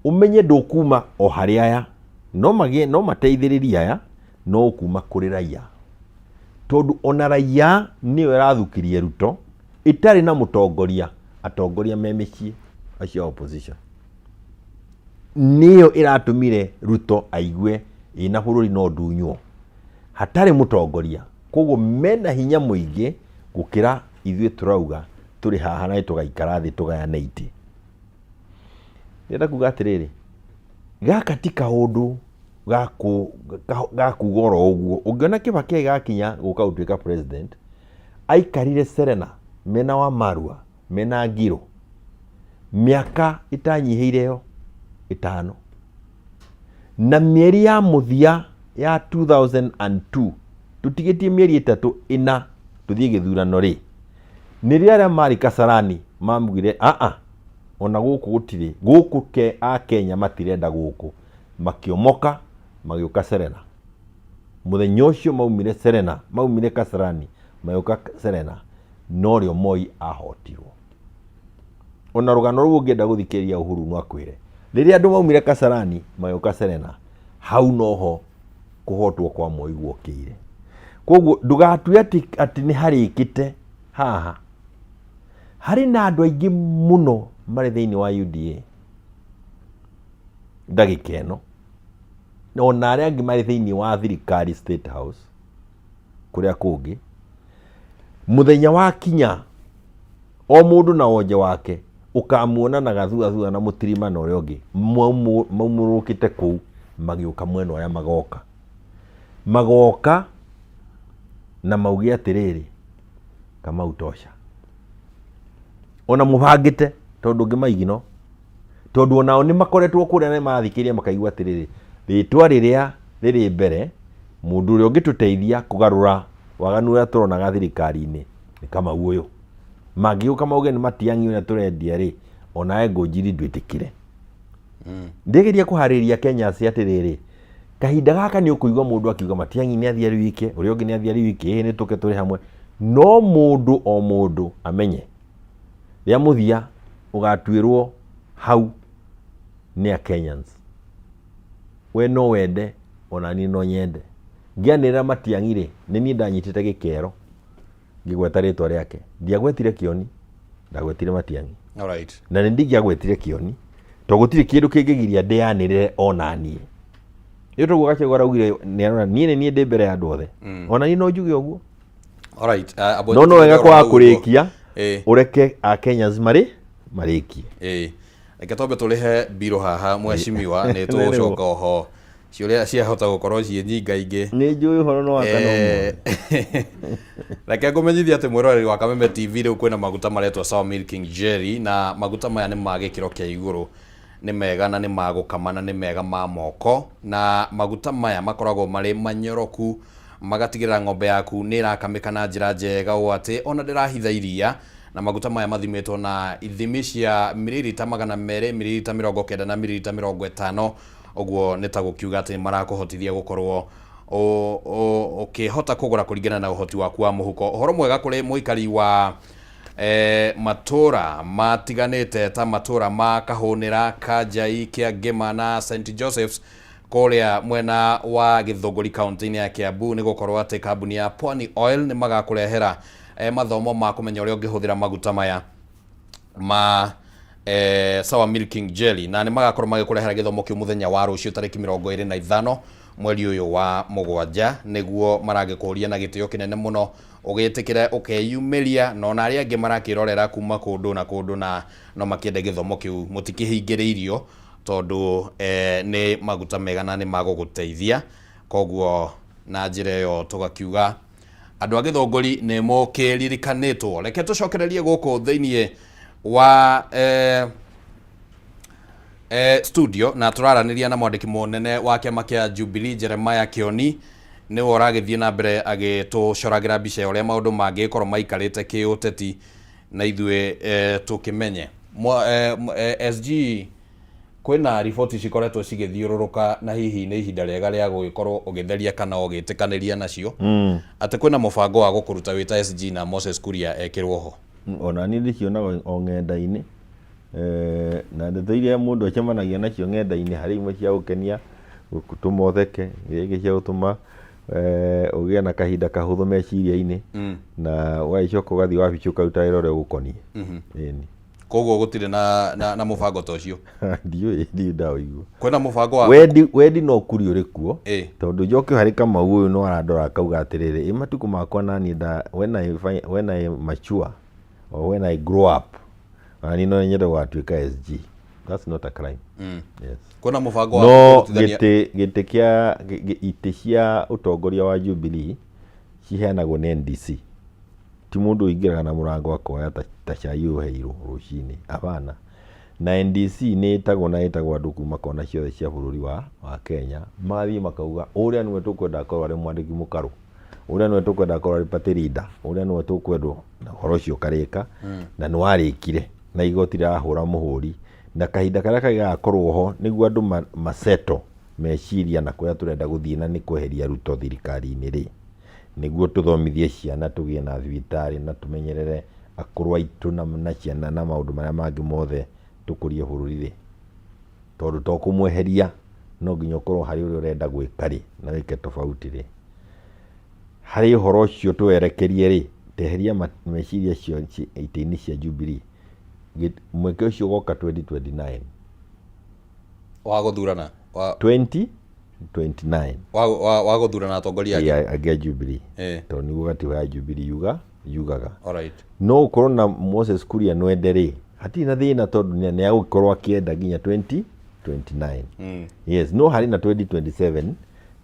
ũmenye ndũkuma o harĩ aya, no magĩe, no mateithĩrĩrie aya, no ũkuma kũrĩ raia. Tondũ ona raia nĩyo ĩrathukirie Ruto, ĩtarĩ na mũtongoria, atongoria me mĩciĩ acio a opposition. Nĩyo ĩratũmire Ruto aigue ĩ na bũrũri no ndunywo hatarĩ mũtongoria. Koguo mena hinya mũingĩ gũkĩra ithuĩ tũrauga tũrĩ haha na tũgaikara thĩ tũgayane itĩ. Ndĩrenda kuga atĩrĩrĩ, gaka ti kaũndũ ga kuga oro ũguo. Ũngĩona Kibaki agĩgakinya gũka gũtuĩka president, aikarire Serena mena Wamarua mena ngiro mĩaka ĩtanyihĩire yo ĩtano na mĩeri ya mũthia ya 2002 tũtigĩtie mĩeri ĩtatũ ĩna tũthiĩ gĩthurano rĩ nĩrĩo arĩa marĩ Kasarani mamugire aa ona gũkũ gũtirĩ gũkũ ke a Kenya matirenda gũkũ makĩomoka magĩũka Serena mũthenya ũcio maumire Serena maumire Kasarani magĩũka Serena norĩo Moi ahotirwo. Ona rũgano rũu ũngĩenda gũthikĩrĩria Uhuru no akwĩre. Rĩrĩa andũ maumire Kasarani magĩũka Serena, hau noho kũhotwo kwa Moi guokĩire. Koguo ndũgatue atĩ, atĩ nĩ harĩkĩte haha. Harĩ na andũ aingĩ mũno marĩ thĩinĩ wa UDA ndagĩka ĩno, ona arĩa angĩ marĩ thĩinĩ wa thirikari State House kũrĩa kũngĩ mũthenya wakinya o mũndũ na wonje wake ũkamuona na gathuathua na mũtirima na ũrĩa ũngĩ maumũrũkĩte kũu magĩũka mwena ũrĩa magoka magoka na mauge atĩrĩrĩ Kamau tosha ona mũbangĩte tondũ ũngĩmaigino tondũ onao nĩ makoretwo kũrĩa na nĩmarathikĩrĩria makaigua atĩrĩrĩ rĩtwa rĩrĩa rĩrĩ mbere mũndũ ũrĩa ũngĩtũteithia kũgarũra waganu ũrĩa tũronaga thirikari-inĩ nĩ Kamau ũyũ. Mangĩũka mauge nĩ Matiang'i ũrĩa tũrendia rĩ, onawe Ngũnjiri ndwĩtĩkĩre. Ndĩgeria kũharĩria Kenyans atĩrĩrĩ, kahinda gaka nĩ ũkũigua mũndũ akiuga Matiang'i nĩ athiĩ arĩ wike, ũrĩa ũngĩ nĩ athiĩ arĩ wike, ĩĩ nĩ tũke tũrĩ hamwe. No mũndũ o mũndũ amenye rĩa mũthia ũgatuĩrwo hau nĩ a Kenyans. We no wende ona niĩ no nyende. Ngĩanĩrĩra Matiang'i rĩ, nĩ niĩ ndanyitĩte gĩkero ngĩgweta rĩtwa rĩake. Ndiagwetire Kĩoni, ndagwetire Matiang'i. Alright. Na nĩ ndingĩagwetire Kĩoni tondũ gũtirĩ kĩndũ kĩngĩgiria ndĩanĩrĩre ona niĩ. Nĩ ũndũ ũguo Gachagua araugire nĩ arona niĩ nĩ niĩ ndĩ mbere ya andũ othe. Ona niĩ no njuge ũguo. Alright, abo No no wega njĩtĩkĩrie kwaga oro hau ũguo. kũrĩkia Ĩĩ. ũreke a Kenyans marĩ marĩkie. Ĩĩ. Reke twambe tũrĩhe mbirũ haha mheshimiwa nĩ tũgũcoka oho ciũria ciahota gũkorwo ciĩ nyingaingĩ. Nĩ njũĩ ũhoro no wakana Eh, ũmũthĩ. Reke ngũmenyithie atĩ mwĩroreri wa Kameme TV rĩu kwĩna maguta maretwo Sawa Milking Jelly na maguta maya nĩ ma gĩkĩro kĩa igũrũ nĩ mega na nĩ ma gũkama na nĩ mega ma moko na maguta maya makoragwo marĩ manyoroku magatigĩrĩra ng'ombe yaku nĩ ĩrakamĩka na njĩra njega ũũ atĩ ona ndĩrahitha iria na maguta maya mathimĩtwo na ithimi cia mililita 200, mililita 90 na mililita 50 ũguo nĩ ta gũkiuga atĩ marakũhotithia gũkorwo ũkĩhota kũgũra kũringana na ũhoti waku wa mũhuko. Ũhoro mwega kũrĩ mũikari wa matũra matiganĩte ta matũra ma Kahũnĩra, Kanjai, Kĩangĩma na St Joseph's kũrĩa mwena wa Gĩthũngũri kaunti-inĩ ya Kiambu nĩ gũkorwo atĩ kambuni ya Pwani Oil nĩ magakũrehera mathomo ma kũmenya ũrĩa ũngĩhũthĩra maguta maya ma Sour Milking Jelly na nĩ magakorwo magĩkũrehera gĩthomo kĩu mũthenya wa rũciũ tarĩki 25 mweri ũyũ wa mũgwanja nĩguo maragĩkũria na gĩtĩo kĩnene mũno ũgĩtĩkĩre ũkeyumĩria na ona arĩa angĩ marakĩrorera kuma kũndũ na kũndũ na no makĩende gĩthomo kĩu mũtikĩhingĩrĩirio tondũ nĩ maguta mega na nĩ magũgũteithia koguo na njĩra ĩyo tũgakiuga andũ a Gĩthũngũri nĩ mũkĩririkanĩtwo. Reke tũcokererie gũkũ thĩinĩ wa studio na tũraranĩria na mwandĩki mũnene wa kĩama kĩa Jubilee Jeremiah Kĩoni nĩwe ũragĩthiĩ na mbere agĩtũcoragĩra mbica ya ũrĩa maũndũ mangĩgĩkorwo maikarĩte kĩũteti na ithuĩ tũkĩmenye. SG Kwĩna riboti cikoretwo cigĩthiũrũrũka na hihi nĩ ihinda rĩega rĩa gũgĩkorwo ũgĩtheria kana ũgĩtĩkanĩria nacio atĩ kwĩna mũbango wa gũkũruta wĩ ta SG na Moses Kuria ekĩrwo ho. Ona niĩ ndĩcionaga o ng'enda-inĩ na ndeto iria mũndũ acemanagia nacio ng'enda-inĩ harĩ imwe cia gũkenia, gũtũma ũtheke, iria ingĩ cia gũtũma ũgĩe na kahinda kahũthũ meciria-inĩ na ũgagĩcoka ũgathiĩ wabici ũkaruta wĩra ũrĩa ũgũkoniĩ. Ĩni. Koguo gũtirĩ na mũbango ta ũcio? Ndiũĩ, ndirĩ ndaũigua. Kwĩna mũbango wa Wendi, wendi no kuri ũrĩ kuo. Tondũ njoke harĩ Kamau ũyũ no arandora akauga atĩrĩrĩ, ĩ matukũ makwa naniĩ nda, when I mature or when I grow up, ona niĩ no nyende gũgatuĩka SG. That's not a crime. Yes. Kwĩna mũbango wa No kũrutithania gĩtĩ, gĩtĩ kĩa, itĩ cia ũtongoria wa Jubilee ciheanagwo nĩ NDC. Ti mũndũ ũingĩraga na mũrango akoya ta cai ũheirwo rũcinĩ, hapana. Na NDC nĩ ĩtagwo na ĩtagwo andũ kuma kona ciothe cia bũrũri wa Kenya, magathiĩ makauga ũrĩa nĩwe tũkwenda akorwo arĩ mwandĩki mũkarũ, ũrĩa nĩwe tũkwenda akorwo arĩ party leader, ũrĩa nĩwe tũkwendwo, na ũhoro ũcio ũkarĩka, na nĩ warĩkire, na igoti rĩrahũra mũhũri, na kahinda karĩa kangĩ gagakorwo ho nĩguo andũ masettle meciria na kũrĩa tũrenda gũthiĩ na nĩ kweheria Ruto thirikari-inĩ rĩ. Nĩguo tũthomithie ciana tũgĩe na thibitarĩ na tũmenyerere akũrũ aitũ na ciana na maũndũ marĩa mangĩ mothe tũkũrie bũrũri rĩ, tondũ to kũmweheria no nginya ũkorwo harĩ ũrĩa ũrenda gwĩka rĩ, na wĩke tofauti rĩ, harĩ ũhoro ũcio tũwerekerie rĩ, teheria meciria acio itĩ-inĩ cia Jubilee, mweke ũcio ũgoka 2029. Wa gũthurana? 2029. Wa gũthurana atongoria angĩ? Yeah, angĩ a Jubilee. Tondũ nĩguo gatiba ya Jubilee yugaga. No ũkorwo na Moses Kuria nwende rĩ, hatirĩ na thĩna tondũ nĩ agũkorwo akĩenda nginya 2029. Yes, no harĩ na 2027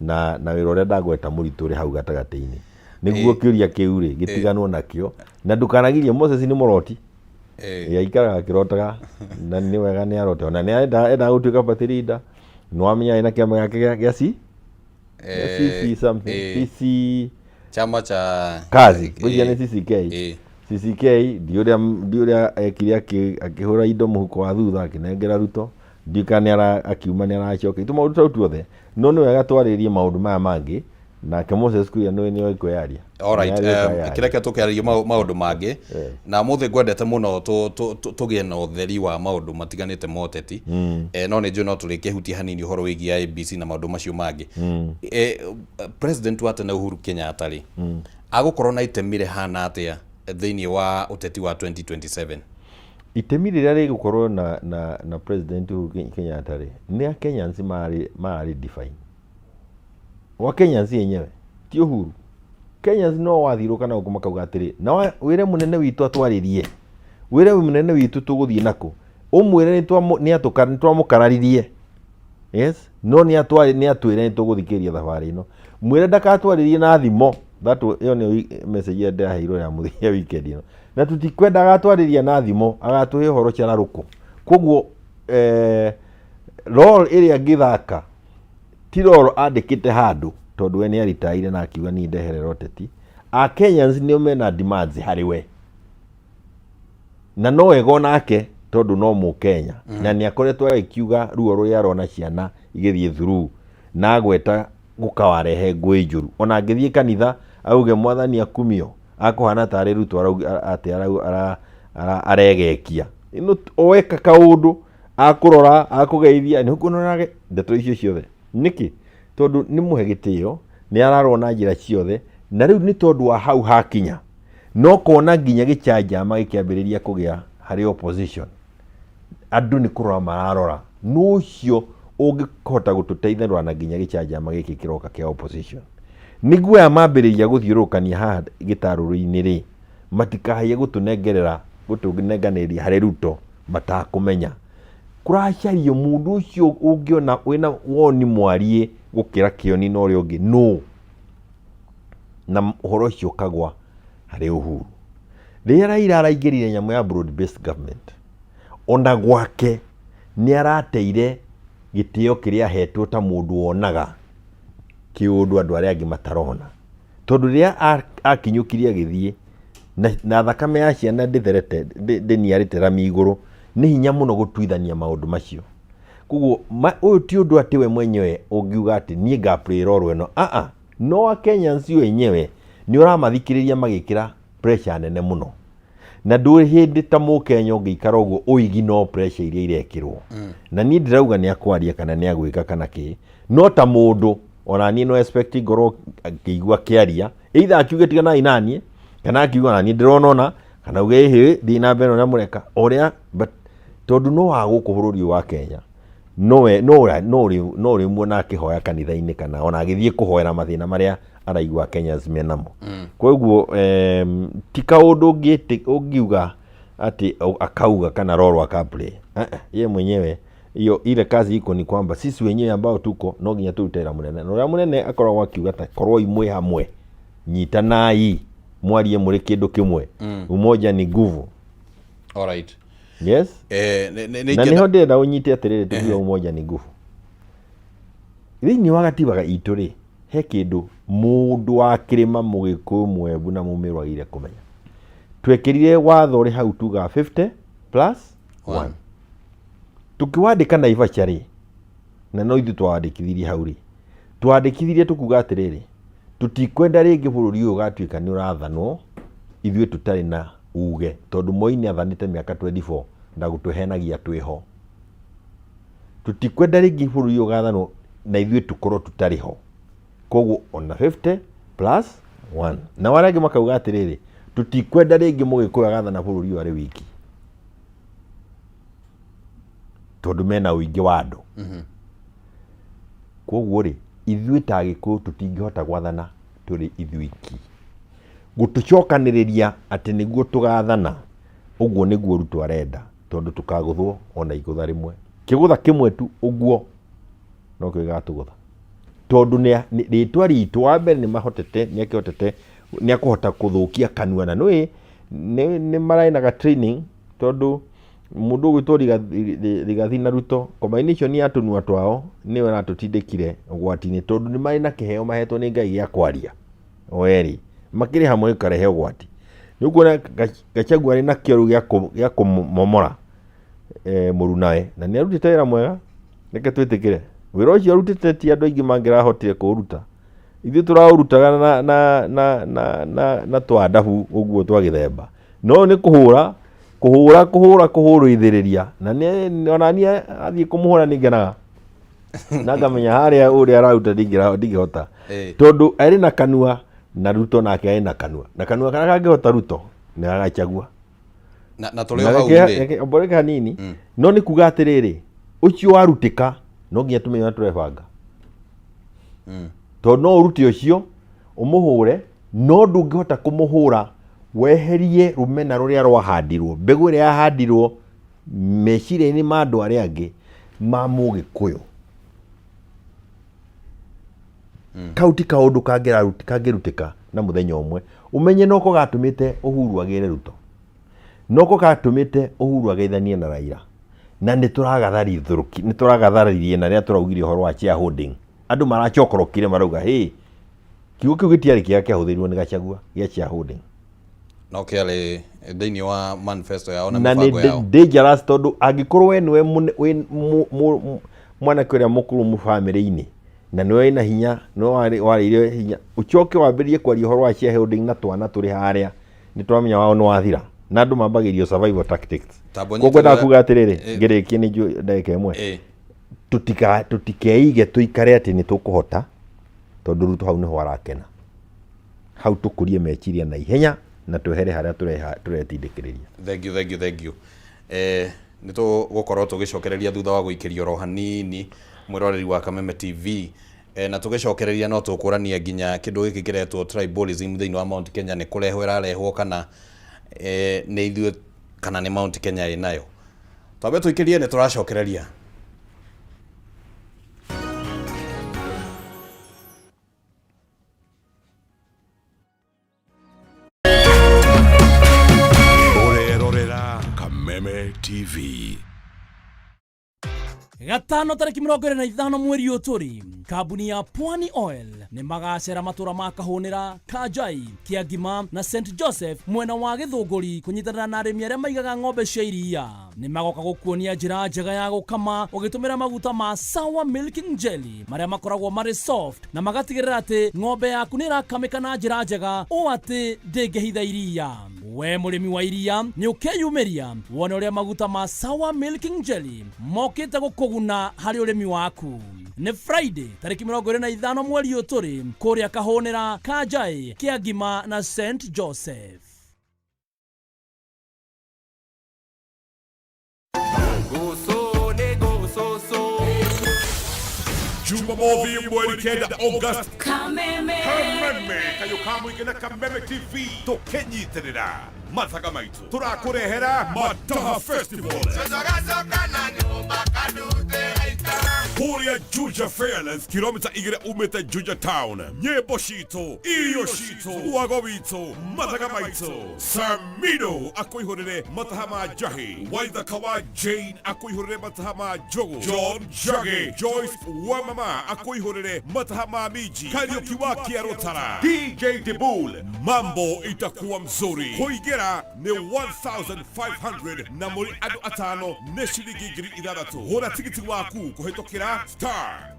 na wĩra ũrĩa ndagweta mũritũ ũrĩ hau gatagatĩ-inĩ. Nĩguo kĩũria kĩu rĩ, gĩtiganwo nakĩo. Na ndũkanagirie Moses nĩ mũroti. Aikaraga akĩrotaga na nĩ wega nĩ arote. Ona nĩ endaga gũtuĩka party leader. Nĩ wamenya ena kĩama gĩake gĩa C? CC something. CC Chama cha Kazi. Ngwĩciria nĩ CCK. CCK ndiũĩ ũrĩa ekire akĩhũra indo mũhuko wa thutha akĩnengera Ruto. Ndiũĩ kana akiuma nĩ aracoka. Tũmaũndũ tũu tuothe. No nĩ wega twarĩrĩrie maũndũ maya mangĩ. Nake Moses Kuria nĩ nĩ kwĩyaria. All right, Nĩ arĩ kwĩyaria. Kĩreke tũkĩarĩrie maũndũ mangĩ. Na mũthĩ ngwendete mũno tũgĩe na ũtheri wa maũndũ matiganĩte ma ũteti. No nĩ njũĩ no tũrĩkĩhutia hanini ũhoro wĩgiĩ IEBC na maũndũ macio mangĩ. President wa tene Uhuru Kenyatta rĩ, agũkorwo na itemi rĩhana atĩa thĩinĩ wa ũteti wa 2027? Itemi rĩrĩa rĩgũkorwo na President Uhuru Kenyatta rĩ, nĩ a Kenyans mararĩ define. Wa Kenyans yenyewe ti Uhuru. Kenyans no wathirũka na gũkũ makauga atĩrĩ, na wĩre mũnene witũ atwarĩrie, wĩre mũnene witũ tũgũthiĩ nakũ, ũmwĩre nĩ twamũkararirie. Yes, no nĩ atwĩre nĩ tũgũthikĩrĩria thabarĩ ĩno. Mwĩre ndakatwarĩrie na thimo. That ĩyo nĩyo message ĩrĩa ndĩraheirwo ya mũthia weekend ĩno. Na tũtikwenda agatwarĩria na thimo, agatũhe ũhoro cararũkũ. Koguo role ĩrĩa angĩthaka ti role andĩkĩte handũ tondũ we nĩ aritaire na akiuga niĩ ndeherera ũteti. A Kenyans nĩo mena demands harĩ we. Na no wega onake tondũ no mũkenya. Na nĩ akoretwo agĩkiuga ruo rũrĩa arona ciana igĩthiĩ through na agweta gũkawarehe ngũĩ njũru. Ona angĩthiĩ kanitha auge mwathani akumio, akũhana tarĩ Ruto atĩ aregekia. Ĩno oeka kaũndũ akũrora, akũgeithia, nĩ ũkuona ndeto icio ciothe. Nĩkĩ? Tondũ nĩ mũhe gĩtĩo, nĩ ararwo na njĩra ciothe, na rĩu nĩ tondũ wa hau hakinya, no kona nginya gĩcanjama gĩkĩambĩrĩria kũgĩa harĩ opposition. Andũ nĩ kũrora mararora, nũ ũcio ũngĩhota gũtũteithũra na nginya gĩcanjama gĩkĩ kĩroka kĩa opposition. Nĩguo aya mambĩrĩria gũthiũrũrũkania haha gĩtarũrũ-inĩ rĩ, matikahaie gũtũnenganĩria harĩ Ruto matakũmenya. Kũracario mũndũ ũcio ũngĩona wĩna woni mwariĩ gũkĩra Kĩoni na ũrĩa ũngĩ nũ? Na ũhoro ũcio ũkagwa harĩ Uhuru. Rĩrĩa Raila araingĩrire nyamũ ya broad based government, ona gwake nĩ arateire gĩtĩo kĩrĩa ahetwo ta mũndũ wonaga kĩũndũ andũ arĩa angĩ matarona. Tondũ rĩrĩa akinyũkirie agĩthiĩ, na thakame ya ciana ndĩtherete, ndĩniarĩte rami igũrũ, nĩ hinya mũno gũtuithania maũndũ macio. Koguo ũyũ ti ũndũ atĩ we mwenyewe ũngiuga atĩ niĩ nga play role ĩno. Aa, no a Kenyans wenyewe nĩ ũramathikĩrĩria magĩkĩra pressure nene mũno. Na ndũrĩ hĩndĩ ta mũkenya ũngĩikara ũguo ũiginore pressure iria irekĩrwo. Na niĩ ndirauga nĩ akwaria kana nĩ agwĩka kana kĩ, no ta mũndũ ona niĩ no expect ngorwo ngĩigua akĩaria, either akiuge tiganai naniĩ, kana akiuga ona niĩ ndĩrona ũna, kana auge ĩhĩ thiĩ na mbere na ũrĩa mũreka, ũrĩa, but tondũ no wa gũkũ bũrũri ũyũ wa Kenya, no no no no ũrĩmuona akĩhoya kanitha-inĩ kana ona agĩthiĩ kũhoera mathĩna marĩa araigua Kenyans menamo. Koguo ti kaũndũ ũngiuga atĩ akauga kana role aka play. Ye mwenyewe hiyo ile kazi iko ni kwamba sisi wenyewe ambao tuko no nginya turute wĩra mũnene, na ũrĩa mũnene akoragwo akiuga ta korwoi mwĩ hamwe, nyitanai mwarie mũrĩ kĩndũ kĩmwe. Umoja ni nguvu. Alright. Yes. Nĩ Na ingĩenda- nĩho ndĩrenda ũnyite atĩrĩrĩ, tuge umoja ni nguvu. Thĩinĩ wa gatiba itũ rĩ, he kĩndũ mũndũ wa kĩrĩma, mũgĩkũyũ, mwembu na mũmĩrũ agĩrĩire kũmenya. Twekĩrire watho ũrĩ hau tuga 50 plus 1. Tũkĩwandĩka Naivasha rĩ, na no ithuĩ twawandĩkithirie hau rĩ, twandĩkithirie tũkuga atĩrĩrĩ, tũtikwenda rĩngĩ bũrũri ũyũ ũgatuĩka nĩ ũrathanwo ithuĩ tũtarĩ na uge, tondũ Moi nĩ athanĩte mĩaka 24 na gũtũhenagia twĩho. Tũtikwenda rĩngĩ bũrũri ũyũ ũgathanwo na ithuĩ tũkorwo tũtarĩ ho. Koguo ona 50 plus 1. Na arĩa angĩ makauga atĩrĩrĩ, tũtikwenda rĩngĩ mũgĩkũyũ agathana bũrũri ũyũ arĩ wiki, tondũ mena ũingĩ wa andũ. Koguo rĩ, ithuĩ ta Agĩkũyũ tũtingĩhota gwathana tũrĩ ithuiki. Gũtũcokanĩrĩria atĩ nĩguo tũgathana, ũguo nĩguo Ruto arenda, tondũ tũkagũthwo ona igũtha rĩmwe. Kĩgũtha kĩmwe tu ũguo nokĩo gĩgatũgũtha. Tondũ rĩtwa ritũ wa mbere nĩ mahotete, nĩ akĩhotete, nĩ akũhota kũthũkia kanua, na nĩũĩ nĩ marainaga training, tondũ mũndũ ũgwĩtwo Rigathi na Ruto, combination ya tũnua twao nĩyo ĩratũtindĩkire ũgwati-inĩ, tondũ nĩ marĩ na kĩheo mahetwo nĩ Ngai gĩa kwaria o erĩ makĩrĩ hamwe gĩkarehe ũgwati. Nĩ ũkuona Gachagua arĩ na kĩo rĩu gĩa kũmomora mũrunawe, na nĩ arutĩte wĩra mwega, reke twĩtĩkĩre wĩra ũcio arutĩte ti andũ aingĩ mangĩrahotire kũũruta. Ithuĩ tũraũrutaga na twandabu ũguo twa gĩthemba, no nĩ kũhũra kũhũra kũhũra kũhũrũithĩrĩria, na nĩ ona niĩ athiĩ kũmũhũra nĩ ngenaga na ngamenya harĩa ũrĩa araruta ndingĩhota, tondũ arĩ na kanua na Ruto nake arĩ na kanua, na kanua karĩa kangĩhota Ruto nĩ gagachagua. Na tũrĩ o hau rĩ, Mboreke hanini, no nĩ kuga atĩrĩrĩ, ũcio warutĩka no nginya tũmenye ũrĩa tũrebanga, tondũ no ũrute ũcio ũmũhũre, no ndũngĩhota kũmũhũra weherie rũmena rũrĩa rwahandirwo, mbegũ ĩrĩa yahandirwo meciria-inĩ ma andũ arĩa angĩ ma mũgĩkũyũ. Kau ti kaũndũ kangĩrutĩka na mũthenya ũmwe. Ũmenye noko gatũmĩte Uhuru agĩre Ruto, noko gatũmĩte Uhuru ageithanie na Raila, na nĩ tũragatharĩrie na rĩrĩa tũraugire ũhoro wa shareholding, andũ maracokorokire marauga hĩ, kiugo kĩu gĩtiarĩ kĩega kĩahũthĩrirwo nĩ Gachagua gĩa shareholding. No kĩarĩ thĩinĩ wa manifesto yao na Na nĩ mĩbango yao. Dangerous, tondũ angĩkorwo we nĩwe wĩ mwanake ũrĩa mũkũrũ mu bamĩrĩ-inĩ, na nĩwe wĩna hinya, nĩwe warĩire hinya, ũcoke wambĩrĩrie kwaria ũhoro wa shareholding na twana tũrĩ harĩa, nĩ twamenya wao nĩ wathira, na andũ mambagĩrio survival tactics. Tambo. Koguo nyitĩrĩra- endaga kuga atĩrĩrĩ, ngĩrĩkie nĩ njũĩ ndagĩka ĩmwe, tũtikeige tũikare atĩ nĩ tũkũhota, tondũ Ruto hau nĩho arakena. Hau tũkũrie meciria na ihenya na twehere harĩa tũretindĩkĩrĩria. Thank you, thank you, thank you. Nĩ tũgũkorwo tũgĩcokereria thutha wa gũikĩrio oro hanini, mwĩroreri wa Kameme TV. Na tũgĩcokereria no tũkũrania nginya kĩndũ gĩkĩ kĩretwo tribalism thĩinĩ wa Mount Kenya, nĩ kũrehwo ĩrarehwo kana nĩ ithuĩ kana nĩ Mount Kenya ĩnayo. Twambe tũikĩrie, nĩ tũracokereria. Ũrerorera Kameme TV. Gatano tarĩki 25 mweri ũyũ tũrĩ, kambuni ya Pwani Oil nĩ magacera matũra ma Kahũnĩra, Kanjai, Kĩangima na St Joseph mwena wa Gĩthũngũri kũnyitanĩra na arĩmi arĩa maigaga ng'ombe cia iria. Nĩ magoka gũkuonia njĩra njega ya gũkama ũgĩtũmĩra maguta ma Sawa Milking Jelly marĩa makoragwo marĩ soft na magatigĩrĩra atĩ ng'ombe yaku nĩ ĩrakamĩka na njĩra njega ũũ atĩ ndĩngĩhitha iria. We mũrĩmi wa iria nĩ ũkeyumĩria wone ũrĩa maguta ma Sawa Milking Jelly mokĩte gũkũguna harĩ ũrĩmi waku. Nĩ Friday tarĩki 25 mweri ũyũ tũrĩ kũrĩa Kahũnĩra, Kanjai, Kĩangima na St Joseph. Jumamothi mweri 9 August. Kameme. Kameme kayo ka mũingĩ na Kameme TV tũkĩnyitĩrĩra mathaga maitũ tũrakũrehera Mataha Festival kũrĩa Juja Fairlands, kilomita 2 umĩte Juja Town. Nyĩmbo citũ, irio citũ, wago witũ, mathaga maitũ. Samino akũihũrĩre mataha ma njahi, Waithaka wa Jane akũihũrĩre mataha ma njogu, John Njagi, Joyce Wamama akũihũrĩre mataha ma minji, Kariuki wa Kĩarũtara, DJ Dibul. Mambo itakuwa mzuri. Kũingĩra nĩ 1500 na mũrĩ andũ atano nĩ ciringi 6000. Hũra tigiti waku kũhĩtũkĩra star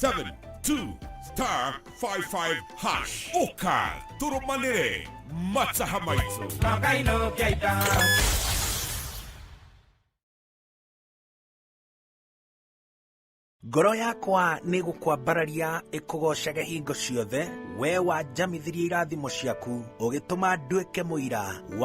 672 star 55 hash. Ũka tũrũmanĩre mataha maitũ. Ngoro yakwa nĩ gũkwambararia ĩkũgocage hingo ciothe, we wanjamithirie irathimo ciaku, ũgĩtũma nduĩke mũira wa